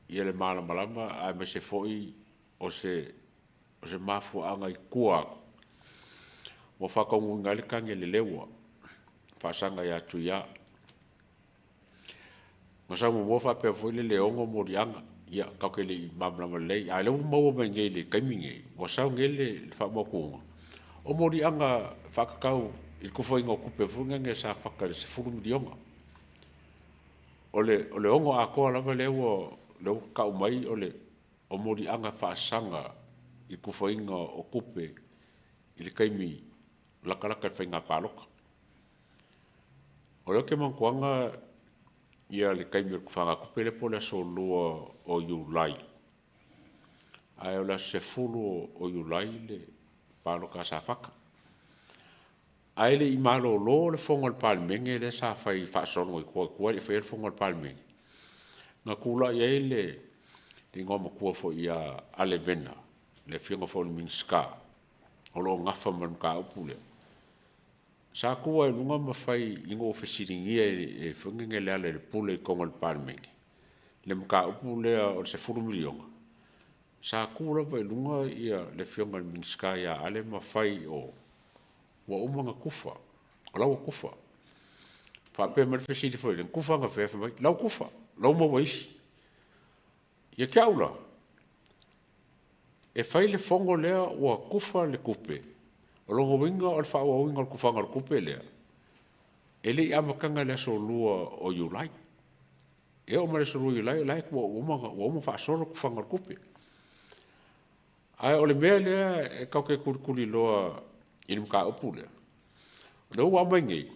ia le malamalama aemaise foi o se o se mafuaaga i tua atu ua faataunuuina ai le tagi a le leua faasaga ia Tuia. Na sau muamua faapea foi le le ono moliaga, ia tatou te le i malamalama lelei, a o lea ua maua mai nei i le taimi nei, ua sau nei le faamautuga, o moliaga faatatau i le tufaina o tupe foi nei sa fata i le $10 miliona. O le o le ono atoa lava lea ua lea ua tau mai o le o moliaga faasaga i le tufaina o tupe i le taimi latalata i le faiga palota. O lea ou te manatuaga ia le taimi o le tufagatupe lea po o le aso 2 o Iulai, ae o le aso 10 o Iulai le palota a Safata. Ae le i malolo le fono a le Palemene lea sa fai faasolo i tua i tua e le i faia le fono a le Palemene, na tulai ai le igoa matua foi ia Ale Vena, le afioga foi i le Minisita o lo o nafa ma le mataupu lea. Sa tu lava i luga ma fai ina ua fesiligia e foi nei Lealailepule i totonu o le Palemene le mataupu lea o le $10 miliona, sa tu lava i luga le Afioga i le Minisita ia Ale ma fai i o, ua uma ona tufa, o la ua tufa. Faapea mai le fesili foi lea, na tufa anafea? Fai mai, la ua tufa, la ua maua e isi. Ia te au la, e fai le fono lea ua tufa le tupe, o lona uiga o le faaauauina o le tufaga o le tupe lea, e le i amataga i le aso 2 o Iulai. E oo mai le aso 2 o Iulai o la e ua uma ua uma faasolo le tufaga o le tupe. Ae o le mea lea e tatou te tulituliloa i le mataupu lea, o lea ua aumai nei,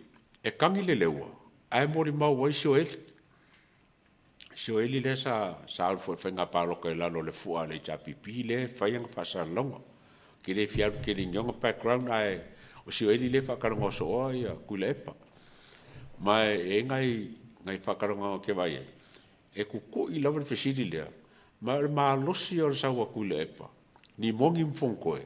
e tagi le leua ae molimau ai Sioeli. Sioeli lea sa sa alu foi i le faiga palota i lalo o le fua a le HRPP lea e fai ana faasalalauga. Ou te le fia alu tele i ni ona background ae o Sioeli lea e faatalanoa sooa ia Tuilaepa. Ma e i ai nai nai faatalanoaga ou te vaai ai, e tutui lava le fesili lea, ma o le malosi o le sau a Tuilaepa, ni moni ma Fonotoe,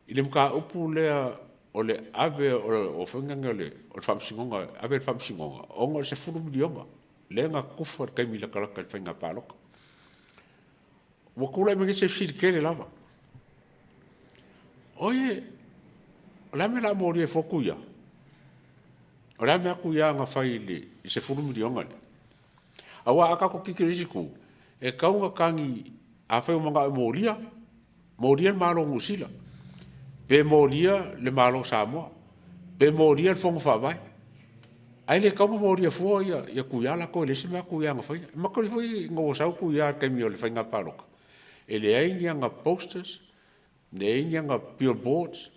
i le mataupu lea o le ave o foi lea o le Faamasinoga, ave i le Faamasinoga ona o le $10 miliona lea na tufa i le taimi latalata i le faiga palota. Ua tulai mai nei se fesili tele lava. Oi, o le a le mea o le a molia ai fua Tuia? O le a le mea a Tuia na fai i le $10 miliona lea? Auā a tatou tilotilo i le isi itu, e tatau ona tagi, afai ua manao e molia, molia le Malo o Niu Sila, pe molia le Malo o Samoa, pe molia le Fono Faavae. Ae le tatau ona molia fua ia Tuia latou e leai se mea a Tuia na faia. E manatua foi ina ua sau Tuia i le taimi o le faiga palota, e leai ni ana posters, leai ni ana billboards,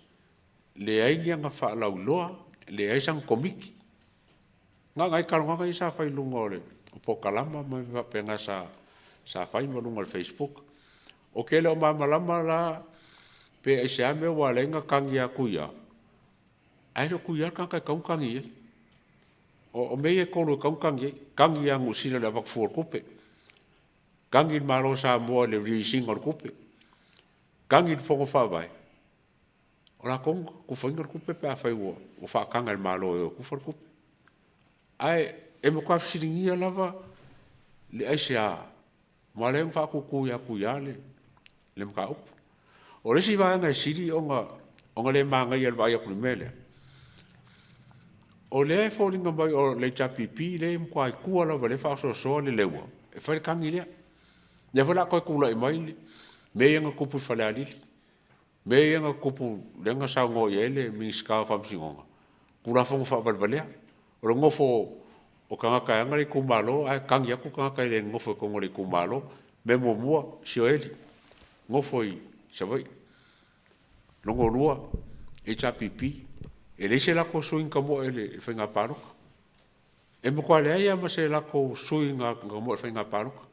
leai ni ana faalauiloa, leai sana komiti. Na o nai talanoaga ia sa fai i luga o le polokalama ma mea faapena sa fai ma luga o le facebook. Ou te le o malamalama la pe aisea mea ua ala ai ona tagi ia Tuia, ae le o Tuia le tagata e tatau ona tagi i ai. O mea ia e 3 e tatau ona tagi i ai, tagi ia Niu Sila i le avatu fua o le tupe, tagi i le Malo o Samoa i le release ina o le tupe, tagi i le Fono Faavae, o latou na tufaina le tupe pe afai ua faataga e le Malo e o e tufa le tupe. Ae e matua fesiligia lava le aisea ua ala ai ona faatutu ia Tuia le mataupu. O le isi vaega e sili ona le manaia i le vaai atu i le mea lea, o lea e foliga mai o le HRPP lea e matua i tua lava o lea e faaosoosoa le Leua e fai le tagi lea. O lea foi o le a toe tulai mai mea ia na tutupu i Falealili, mea ia na tutupu lea na saunoa i ai le Minisita o Faamasinoga, Tulafono faavalevalea. O le nonofo o tagata e ana le itumalo ae tagi atu tagata e le nonofo i totonu o le itumalo. Mea muamua, Sioeli, nofo i Savaii. Lona lua, HRPP, e leai se latou sui na tamoe i le faiga palota. E matua leai lava ma se latou sui na tamoe i le faiga palota.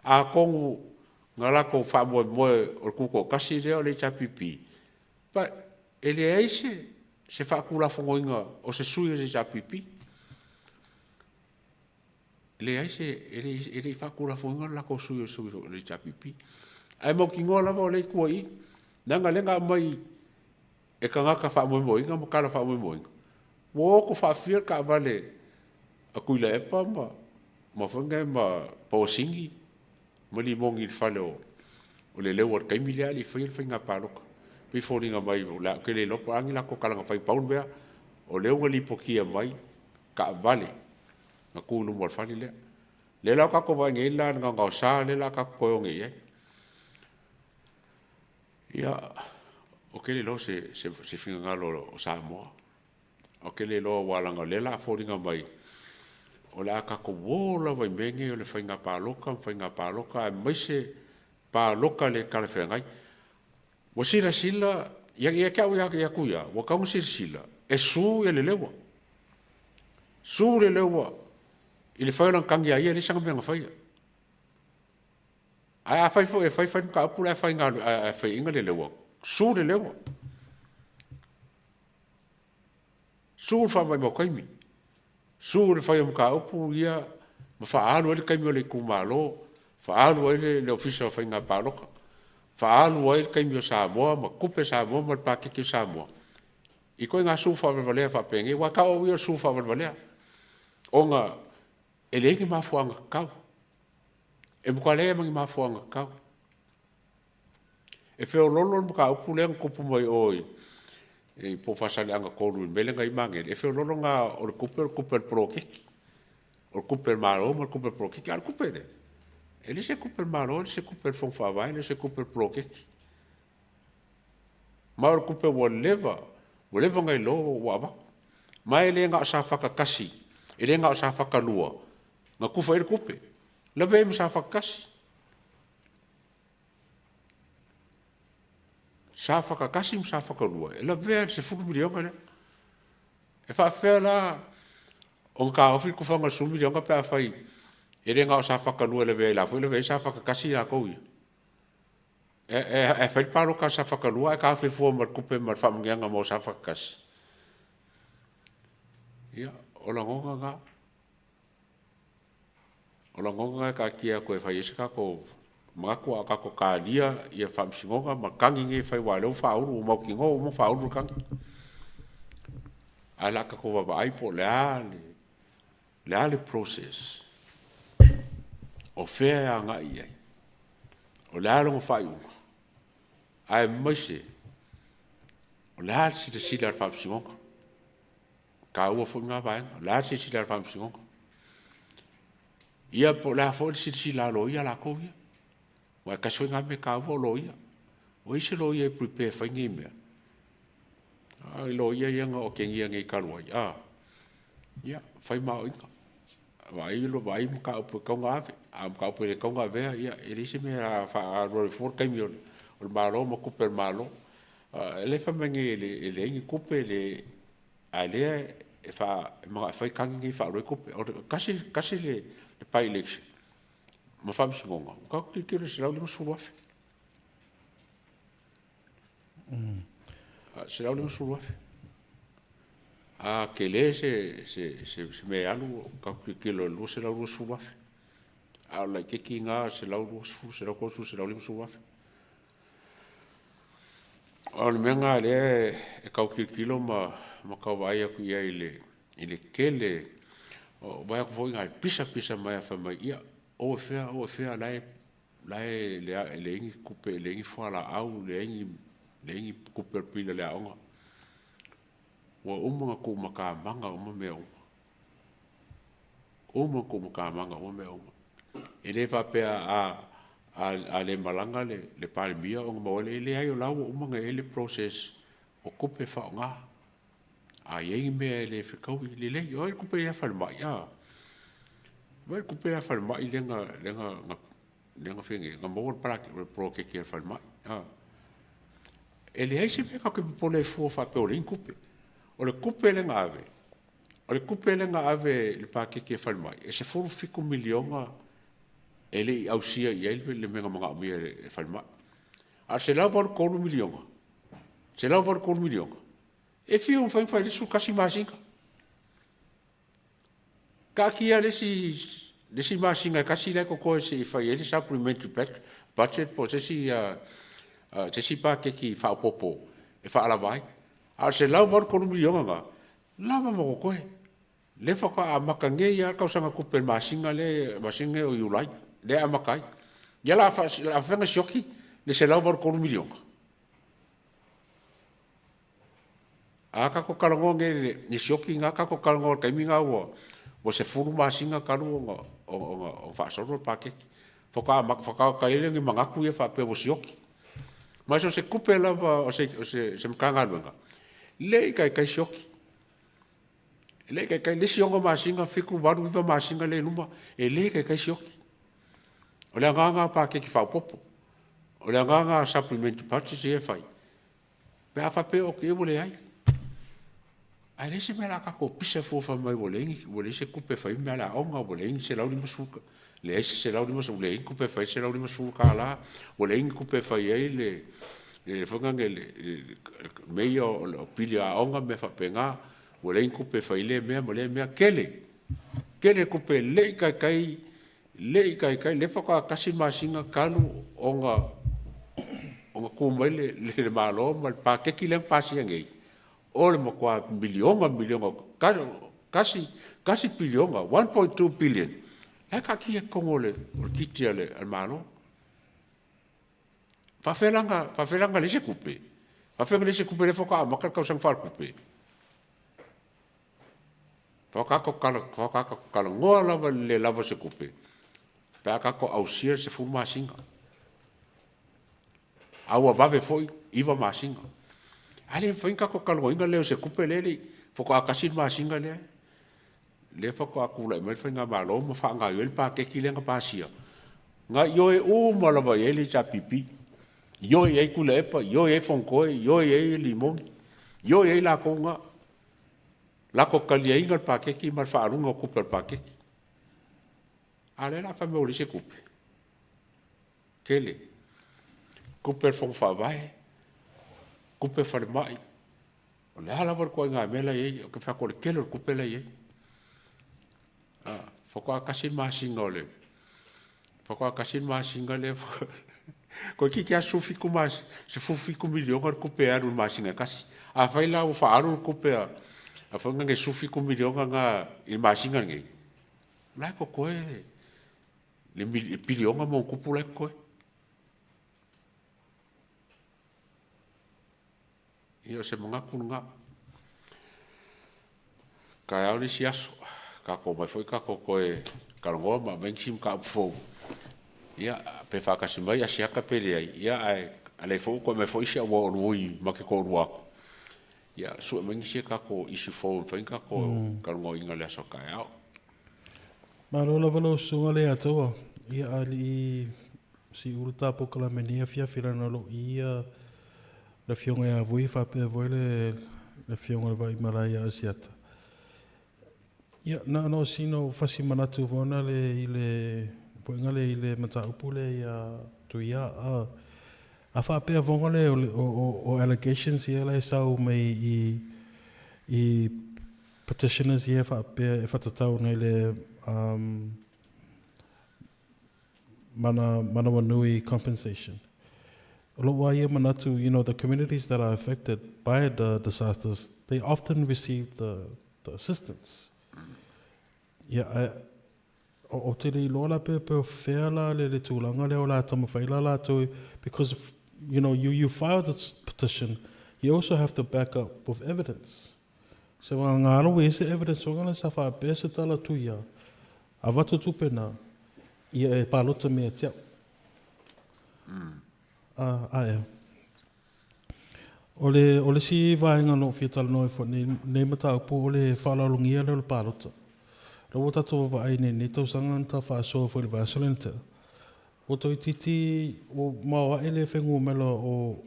Atonu na latou faamoemoe o le tutoatasi lea o le HRPP, but e leai se faatulafonoina o se sui o le HRPP. E leai se, e le i faatulafonoina le latou sui o le HRPP. Ae mautinoa lava o lea e i tua i i, leaga o lea na aumai e tagata faamoemoeina ma tala faamoemoeina, ua o atu faafia le taavale a Tuilaepa ma Pausini ma Rimoni i le fale o le Leua i le taimi lea a o le i faia le faiga palota. E pei e foliga mai ou te le iloa po o a ni latou tala na fai, pau le mea o lea ua lipotia mai taavale na tu i luma o le fale lea. O lea la ua tatou vaai nei la i le gaogaosa lea o le a tatou toe o nei i ai. Ia, ou te le iloa o se finagalo o Samoa, ou te le iloa aua leaga o lea o le a foliga mai o le a tatou o lava i mea nei o le faiga palota ma faiga palota, aemaise palota le talafeagai. Ua silasila, ia te au ia Tuia, ua tatau ona silasila e sue le Leua, sue le Leua i le fai o lana tagi ia ia e leai sana mea na faia. Ae afai foi e fai fai le mataupu la e faiaina le Leua, sue le Leua. Sue le faamaumau taimi, sue le fai o mataupu ia ma faaalu ai le taimi o le itumalo, faaalu ai le Ofisa o Faiga Palota, faaalu ai le taimi o Samoa ma tupe a Samoa ma le paketi a Samoa i ituaiga sue faavalevalea faapenei. Aua e tau au ia o le sue faavalevalea ona e leai ni mafuaaga tatau. E matua leai lava ma ni mafuaaga tatau. E feoloolo le mataupu lea na tupu mai o i po o Faasaleleaga 3 i le mea lea na i ai Magele, e feoloolo na o le tupe o le tupe a le poloketi. O le tupe a le Malo ma le tupe a le poloketi. A o le tupe lea, e le se tupe a le Malo, e le se tupe a le Fono Faavae, e le se tupe a le poloketi. Ma o le tupe ua leva, ua leva ona iloa ua avatu. Ma e le na o Safata 1, e le na o Safata 2 na tufa i ai le tupe, lavea ai ma Safata 1. Safata 1 ma Safata 2, e lavea i le $10 miliona lea. E faapefea la ona taofi le tufaga o le $10 miliona pe afai e le na o Safata 2 e lavea ai, o la foi e lavea ai Safata 1 latou ia. E fai le palota a Safata 2 ae taofi ai fua ma le tupe ma le faamanuiaga mo Safata 1. Ia, o lagona na. O lagona na e taatia atu e fai ai se tatou manatu a o tatou talia faamasinoga ma tagi nei e fai aua o lea ua faaulu, ua mautinoa ua uma ona faaulu le tagi. Ae o le a tatou vaavaai po o le a le process, o fea e agai i ai, o le a lona faaiuga, aemaise o le a le silasila a le Faamasinoga. E taua foi lena vaega, o le a le silasila a le Faamasinoga. Ia po o le a foi le silasila a loia lakou ia. Aua e tasi foi lena mea taua o loia. Ua i ai se loia e prepare e fai nei mea? A o loia ia na otegia nei talu ai, a, ia, fai ma aoaiga. Vaai, vaai mataupu e tatau ona ave, a o mataupu e le tatau ona avea, ia, e leai se mea o le a faaalualu ai fua le taimi o le Malo ma tupe a le Malo. O lea e fai mai nei e leai ni tupe, a o lea e manao e fai tagi nei e faaalu ai tupe. O le tasi, tasi le by-election ma faamasinoga, ua tatou tilotilo i le $150,000. $150,000. A tele se, se, se, se mea e alu, ua tatou tilotilo i le $220,000. A o le laitiiti lena $120,000, $130,000, $150,000. O le mea lena o lea e tau tilotilo ma tau vaai atu i ai i le tele. Vaai atu foi na e pisa pisa mai lava fai mai, ia, o e fea, o e fea, o la e la e leai ni tupe, leai ni fualaau, leai ni, leai ni tupe o le pili o le aoga. Ua uma ona tuumatamaga uma mea uma. Uma ona tuumatamaga uma mea uma. E le faapea a le malaga le Palemia ona maua ai lea, e leai o la ua uma ona i ai le process o tupe e faaaoga. A i ai ni mea e le fetaui, lelei. O ai le tupe lea falemai, a? Vaai le tupe lea falemai lea na, lea na, lea na fai nei, na maua le poloketi a le falemai, a. E leai se mea tatou te popole ai fua faapea ua leai ni tupe. O le tupe lea na ave, o le tupe lea na ave i le paketi a le falemai, e $17 miliona e le i ausia i ai le mea na manaomia e le falemai. A o le $183 miliona, $183 miliona, e fiu e mafai ona fai i le 11 masina. Taatia le isi masina e tasi la e totoe se i fai ai le supplementary budget po o se isi paketi faaopoopo e faalava ai. A o le $183 miliona lena, lava ma totoe. Lea faatoa amata nei lava le tausaga tupe i le masina lea, masina nei o Iulai lea e amata ai. Ia o le a faapefea ona sioki le $183 miliona? A tatou talanoa nei i le sioki lena, tatou talanoa i le taimi lena ua 10 masina talu ona faasolo le paketi. Faatoa amata, faatoa i ai lea o ni manatu ia faapea ua sioki. Ma so o se tupe lava o se Matagaluega, e le i taitai sioki. E le i taitai, le isi 6 masina, 7, 8, 9 masina lea e i luma, e le taitai sioki. O le agaga lena o paketi faaopoopo. O le agaga lena o supplementary budgets ia e fai, pe a faapea e ua leai. Ae leai se mea o le a tatou pisa fua fai mai ua leai se tupe e fai ai mea a le aoga, ua leai ni $150, leai se $150, ua leai ni tupe e fai ai le $150, ua leai ni tupe e fai ai le foi lena le mea ia o pili aoga ma mea faapena, ua leai ni tupe e fai ai lea mea ma lea mea. Tele, tele tupe e le i taitai, le i taitai, lea faatoa tasi le masina talu ona tu mai le Malo ma le paketi lea na pasia nei, o le matua miliona miliona, tasi piliona, 1.2 billion, la e taatia i totonu o le kititi a le Malo. Faafefea la ona, faafefea la ona leai se tupe? Faafefea ona leai se tupe lea faatoa amata le tausaga faaletupe? Faatoa tatou talanoa lava i le le lava o se tupe pe a tatou ausia le 10 masina. A ua vave foi, 9 masina. Ae le mafai ona tatou talanoaina le leai o se tupe lea e le i, faatoa tasi le masina lea, lea faatoa tulai mai le faigamalo ma faagaoioi ai le paketi lea na pasia, na ioe uma lava i ai le HRPP, ioe i ai Tuilaepa, ioe i ai Fonotoe, ioe i ai Rimoni, ioe i ai latou na. Latou taliaina le paketi ma le faaaluga o tupe o le paketi. A o lea o le a fai mai ua leai se tupe. Tele. Tupe a le Fono Faavae, tupe a le falemai, o le a lava le ituaiga mea la e i ai, ou te fai atu o le tele o le tupe la e i ai. Faatoa tasi le masina o le, faatoa tasi le masina lea toeitiiti lava 17 masina, 17 miliona le tupe e alu i le masina e tasi. Afai la ua faaalu le tupe a foi lea 17 miliona na i le masina lenei, o la e totoe le piliona ma ona tupu la e totoe. Ia o se manatu lena. Taeao le isi aso, tatou omai foi tatou toe Talanoa ma aumai nisi mataupu fou, ia, pe faatasi mai Asiata pe leai, ia ae a lea foi ua toe aumai foi isi au oi ma te toalua atu, ia sue mai nisi a tatou issue fou e mafai ona tatou talanoaina i le aso a taeao. Malo lava lau susuga Leiataua, ia a le i siu le ta polokalame i lenei afiafi leaga o lo o i ia le afioga ia Vui faapea foi le afioga i le Vaimalae ia Asiata. Ia, na ona o sina ou fasi manatu foi na le i le poiga le i le mataupu lea ia Tuia a a faapea foga le o, o, o allegations ia la e sau mai i i petitioners ia faapea e whatatau nei le um, mana, manawanui compensation. O lou lava ia manatu, you know, the communities that are affected by the disasters, they often receive the, the assistance. Ia, ae, o, ou te le iloa la pe, pe o fea la le, le tulaga lea o le a taumafai la latou, because, you know, you, you file the petition, you also have to back up with evidence. Se wa ngā rawe e se evidence o ngana sa whaapea se tala tuia, a vatu tupe na, ia e palota mea tiau. A, a ea. O le, o le si vaenga no fia talanoa e fo nei, nei mataupu o le whaalaologia lea o le palota. La ua tatou vaavaai nei nei tausaga na ta faasoa foi i le vaiaso lea na tea. Ua toeitiiti, ua maoae le fegumela o,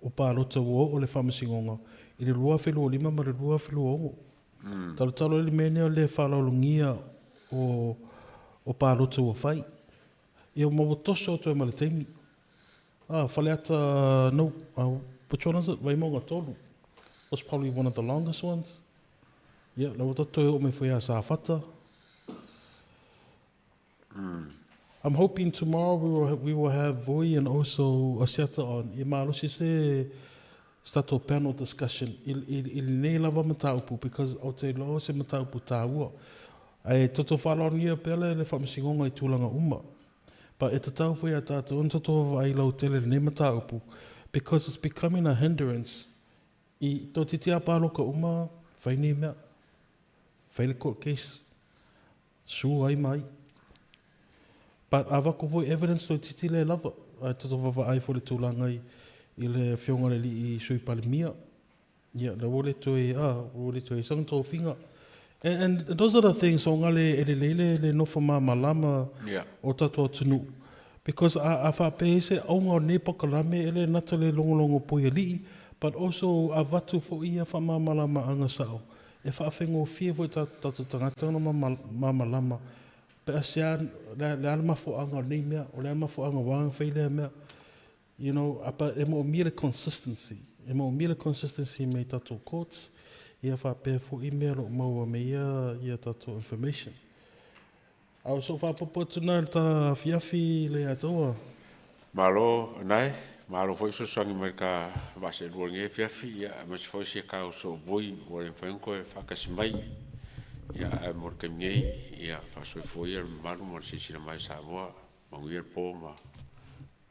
o palota ua oo le faamasinoga i le 2025 ma le 2026. Talotalo ai le mea lenei o le faalaologia o, o palota ua fai. Ia ma ua toso atu ai ma le taimi. Ah, Faleata, no, which one is it? Vaimauga 3 was probably one of the longest ones. Ia, la ua tatou toe oo mai foi ia Safata. I'm hoping tomorrow we will, we will have Voi and also Asiata on. Ia malosi se se tatou panel discussion i, i, i lenei lava mataupu because ou te iloa o se mataupu tāua. Ae toto whaalaonia pea le, le faamasinoga i tulaga uma. But e tatau foi a tātou ona toto vaavaai lautele i lenei mataupu because it's becoming a hindrance i tō titi a pāloka uma whai nei mea. Whai le court case. Sue ai ma ai. But avako foi evidence toeitiiti le lava, ae toto vavaai foi le tulaga i i le afioga i le alii Sui Palemia. Ia, le ua le toe, ah, ua le toe sanga tofiga. And, and those are the things o ngale e lelei le, le nofo māmalama Yeah. o tatou atunuu. Because a, a faapea ai se auga o nei pakalame e le nata le logologo poi alii, but also avatu foi ia faamāmalamaaga sao E faafegofie foi tatou tagata ona malamalama pe a sea le a le mafuaaga o lenei mea, o le a le mafuaaga ua ala ona fai lea mea. You know, but e moomia le consistency, e moomia le consistency mai tatou courts, ia faapea foi mea o lo o maua mai ia ia tatou information. A o sou faaopoopo atu na i le ta afiafi Leiataua. Malo Anae, malo foi fesoasoani mai ta vaa seelua i lenei afiafi, ia aemaise foi si a ta uso o Vui ua le mafai ona toe faatasi mai. Ia ae mo le taimi nei, ia faasoifua ia le mamalu ma le silasila mai a Samoa, manuia le po ma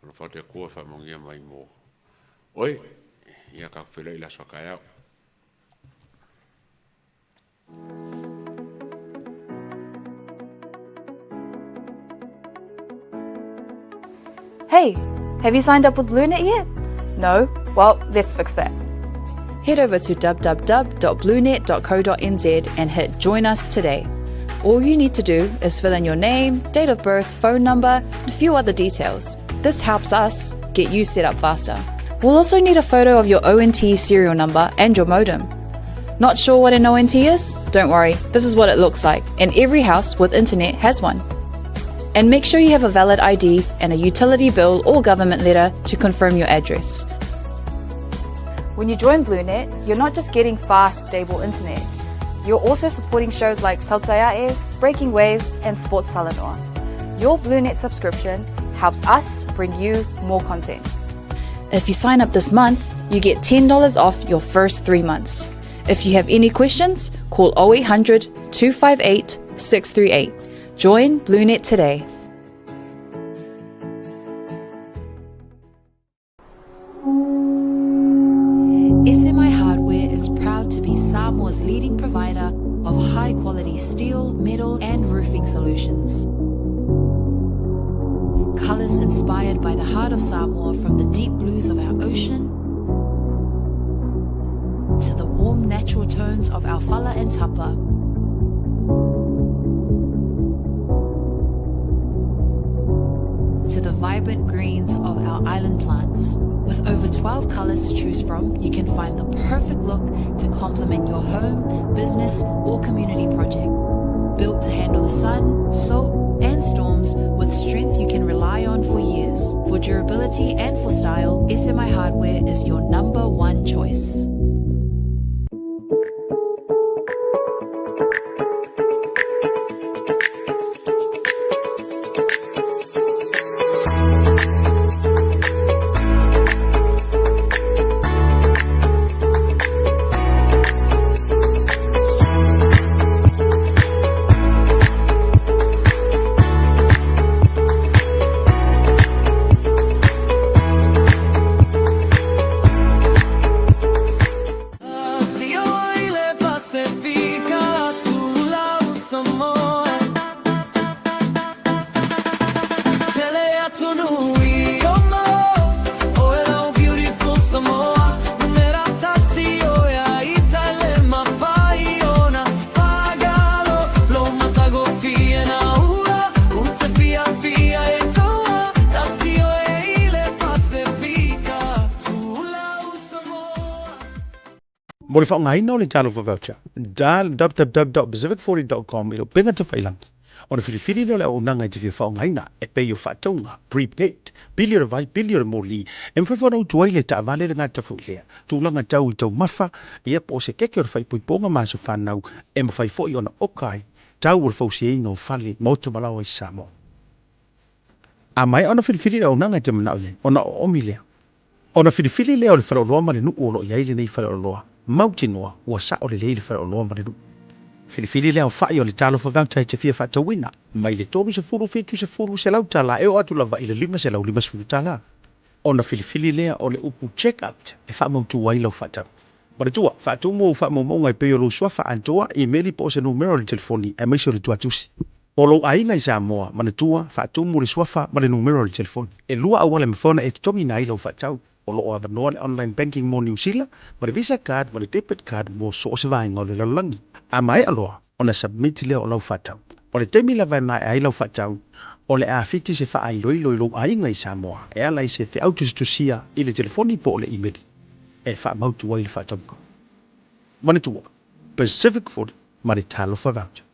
alofa atu le Atua e faamanuia mai mo oe. Ia tatou feiloai i le aso a taeao. Hey, have you signed up with BlueNet yet? No? Well, let's fix that. Head over to www.bluenet.co.nz and hit Join Us Today. All you need to do is fill in your name, date of birth, phone number, and a few other details. This helps us get you set up faster. We'll also need a photo of your ONT serial number and your modem. Not sure what an ONT is? Don't worry, this is what it looks like, and every house with internet has one. And make sure you have a valid ID and a utility bill or government letter to confirm your address. When you join BlueNet, you're not just getting fast, stable internet. You're also supporting shows like Tautaiae, Breaking Waves, and Sports Salanoa. Your BlueNet subscription helps us bring you more content. If you sign up this month, you get $10 off your first three months. If you have any questions, call 0800 258 638. Join BlueNet today. SMI Hardware is proud to be Samoa's leading provider of high quality steel, metal, and roofing solutions. Colors inspired by the heart of Samoa from the deep blues of our ocean to the warm natural tones of our fala and tapa. To the vibrant greens of our island plants. With over 12 colors to choose from, you can find the perfect look to complement your home, business, or community project. Built to handle the sun, salt, and storms with strength you can rely on for years. For durability and for style, SMI Hardware is your number one choice. Afio i le Pasefika, Tulau Samoa. Tele atunuu i oma, oe lau beautiful Samoa. Numera tasi oe a ita le mafai ona fagalo. Lo matagofie na ua, u te fiafia e taua. Tasi oe i le Pasefika, Tulau Samoa. Mo le faaaogaina o le Talofa Voucher, dial www.pacific40.com i le upega tafailagi ona filifili lea o le auaunaga e te fia faaaogaina e pei o faatauga, prepaid, pili o le vai, pili o le moli, e mafai foi ona utu ai le taavale le gata foi lea, tulaga tau i taumafa, ia po o se keke o le faaipoipoga ma aso fanau e mafai foi ona oka ai tau o le fausiaina o fale, maota ma laoa i Samoa. A maea ona filifili le auaunaga e te manao i ai, ona oomi lea. Ona filifili lea o le faleoloa ma le nuu o lo o i ai lenei faleoloa, mautinoa ua sao lelei le faleoloa ma le nuu. Filifili le aofai o le talofa voucher e te fia faatauina, mai le 30, 70 tala e oo atu lava i le 550 tala. Ona filifili lea o le upu check out e faamautu ai lau faatau. Manatua, faatumu ou faamaumauga e pei o lou suafa atoa, imeli po o se numera o le telefoni aemaise o le tuatusi. Mo lou aiga i Samoa, manatua, faatumu le suafa ma le numera o le telefoni. E lua auala e mafai ona e totogiina ai lau faatau. O lo o avanoa le online banking mo Niu Sila, ma le Visa card ma le debit card mo so o se vaega o le lalolagi. A maea loa ona submit lea o lau faatau. O le taimi lava e maea ai lau faatau, o le a fiti se faailoilo i lou aiga i Samoa e ala i se feau tusitusia i le telefoni po o le imeli e faamautu ai le faatauga. Manatua, Pacific 40 ma le Talofa Voucher.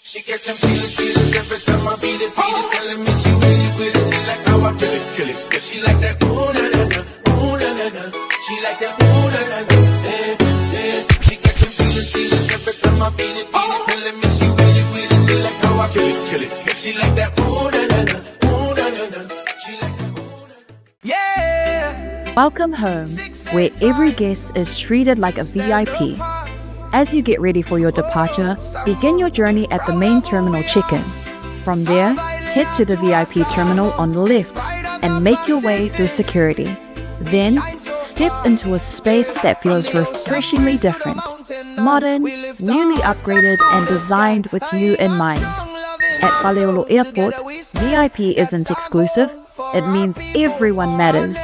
She catching feelings, feelings every time I beat it, beat it. Telling me she with it, with it. She like how I kill it, kill it. Yeah, she like that ooh na na na, ooh na na na. She like that ooh na na na, eh eh. She catching feelings, feelings every time I beat it, beat it. Telling me she with it, with it. She like how I kill it, kill it. Yeah, she like that ooh na na na, ooh na na na. She like that ooh na. Yeah. Welcome home, where every guest is treated like a VIP. As you get ready for your departure, begin your journey at the main terminal check-in. From there, Head to the VIP terminal on the left and make your way through security. Then, step into a space that feels refreshingly different modern, newly upgraded, and designed with you in mind. At Faleolo Airport, VIP isn't exclusive, it means everyone matters.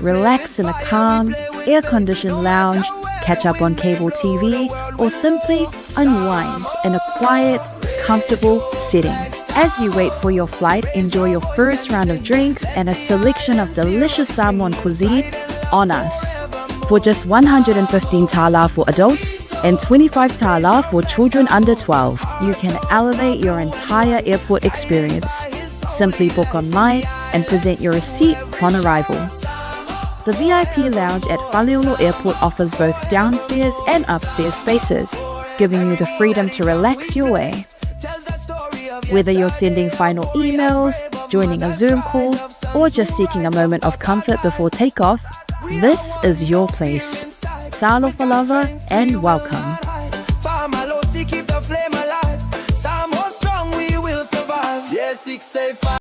Relax in a calm, air conditioned lounge, catch up on cable TV, or simply unwind in a quiet, comfortable setting. As you wait for your flight, enjoy your first round of drinks and a selection of delicious Samoan cuisine on us. For just 115 tala for adults and 25 tala for children under 12, you can elevate your entire airport experience. Simply book online and present your receipt upon arrival. The VIP lounge at Faleolo Airport offers both downstairs and upstairs spaces, giving you the freedom to relax your way. Whether you're sending final emails, joining a Zoom call, or just seeking a moment of comfort before takeoff, this is your place. Talofa lava and welcome. Famalosi, keep the flame alive. Samoa strong, we will survive. Yeah, 685.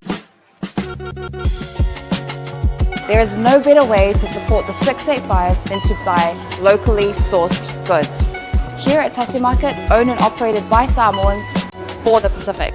There is no better way to support the 685 than to buy locally sourced goods. Here at Tasi Market, owned and operated by Samoans for the Pacific.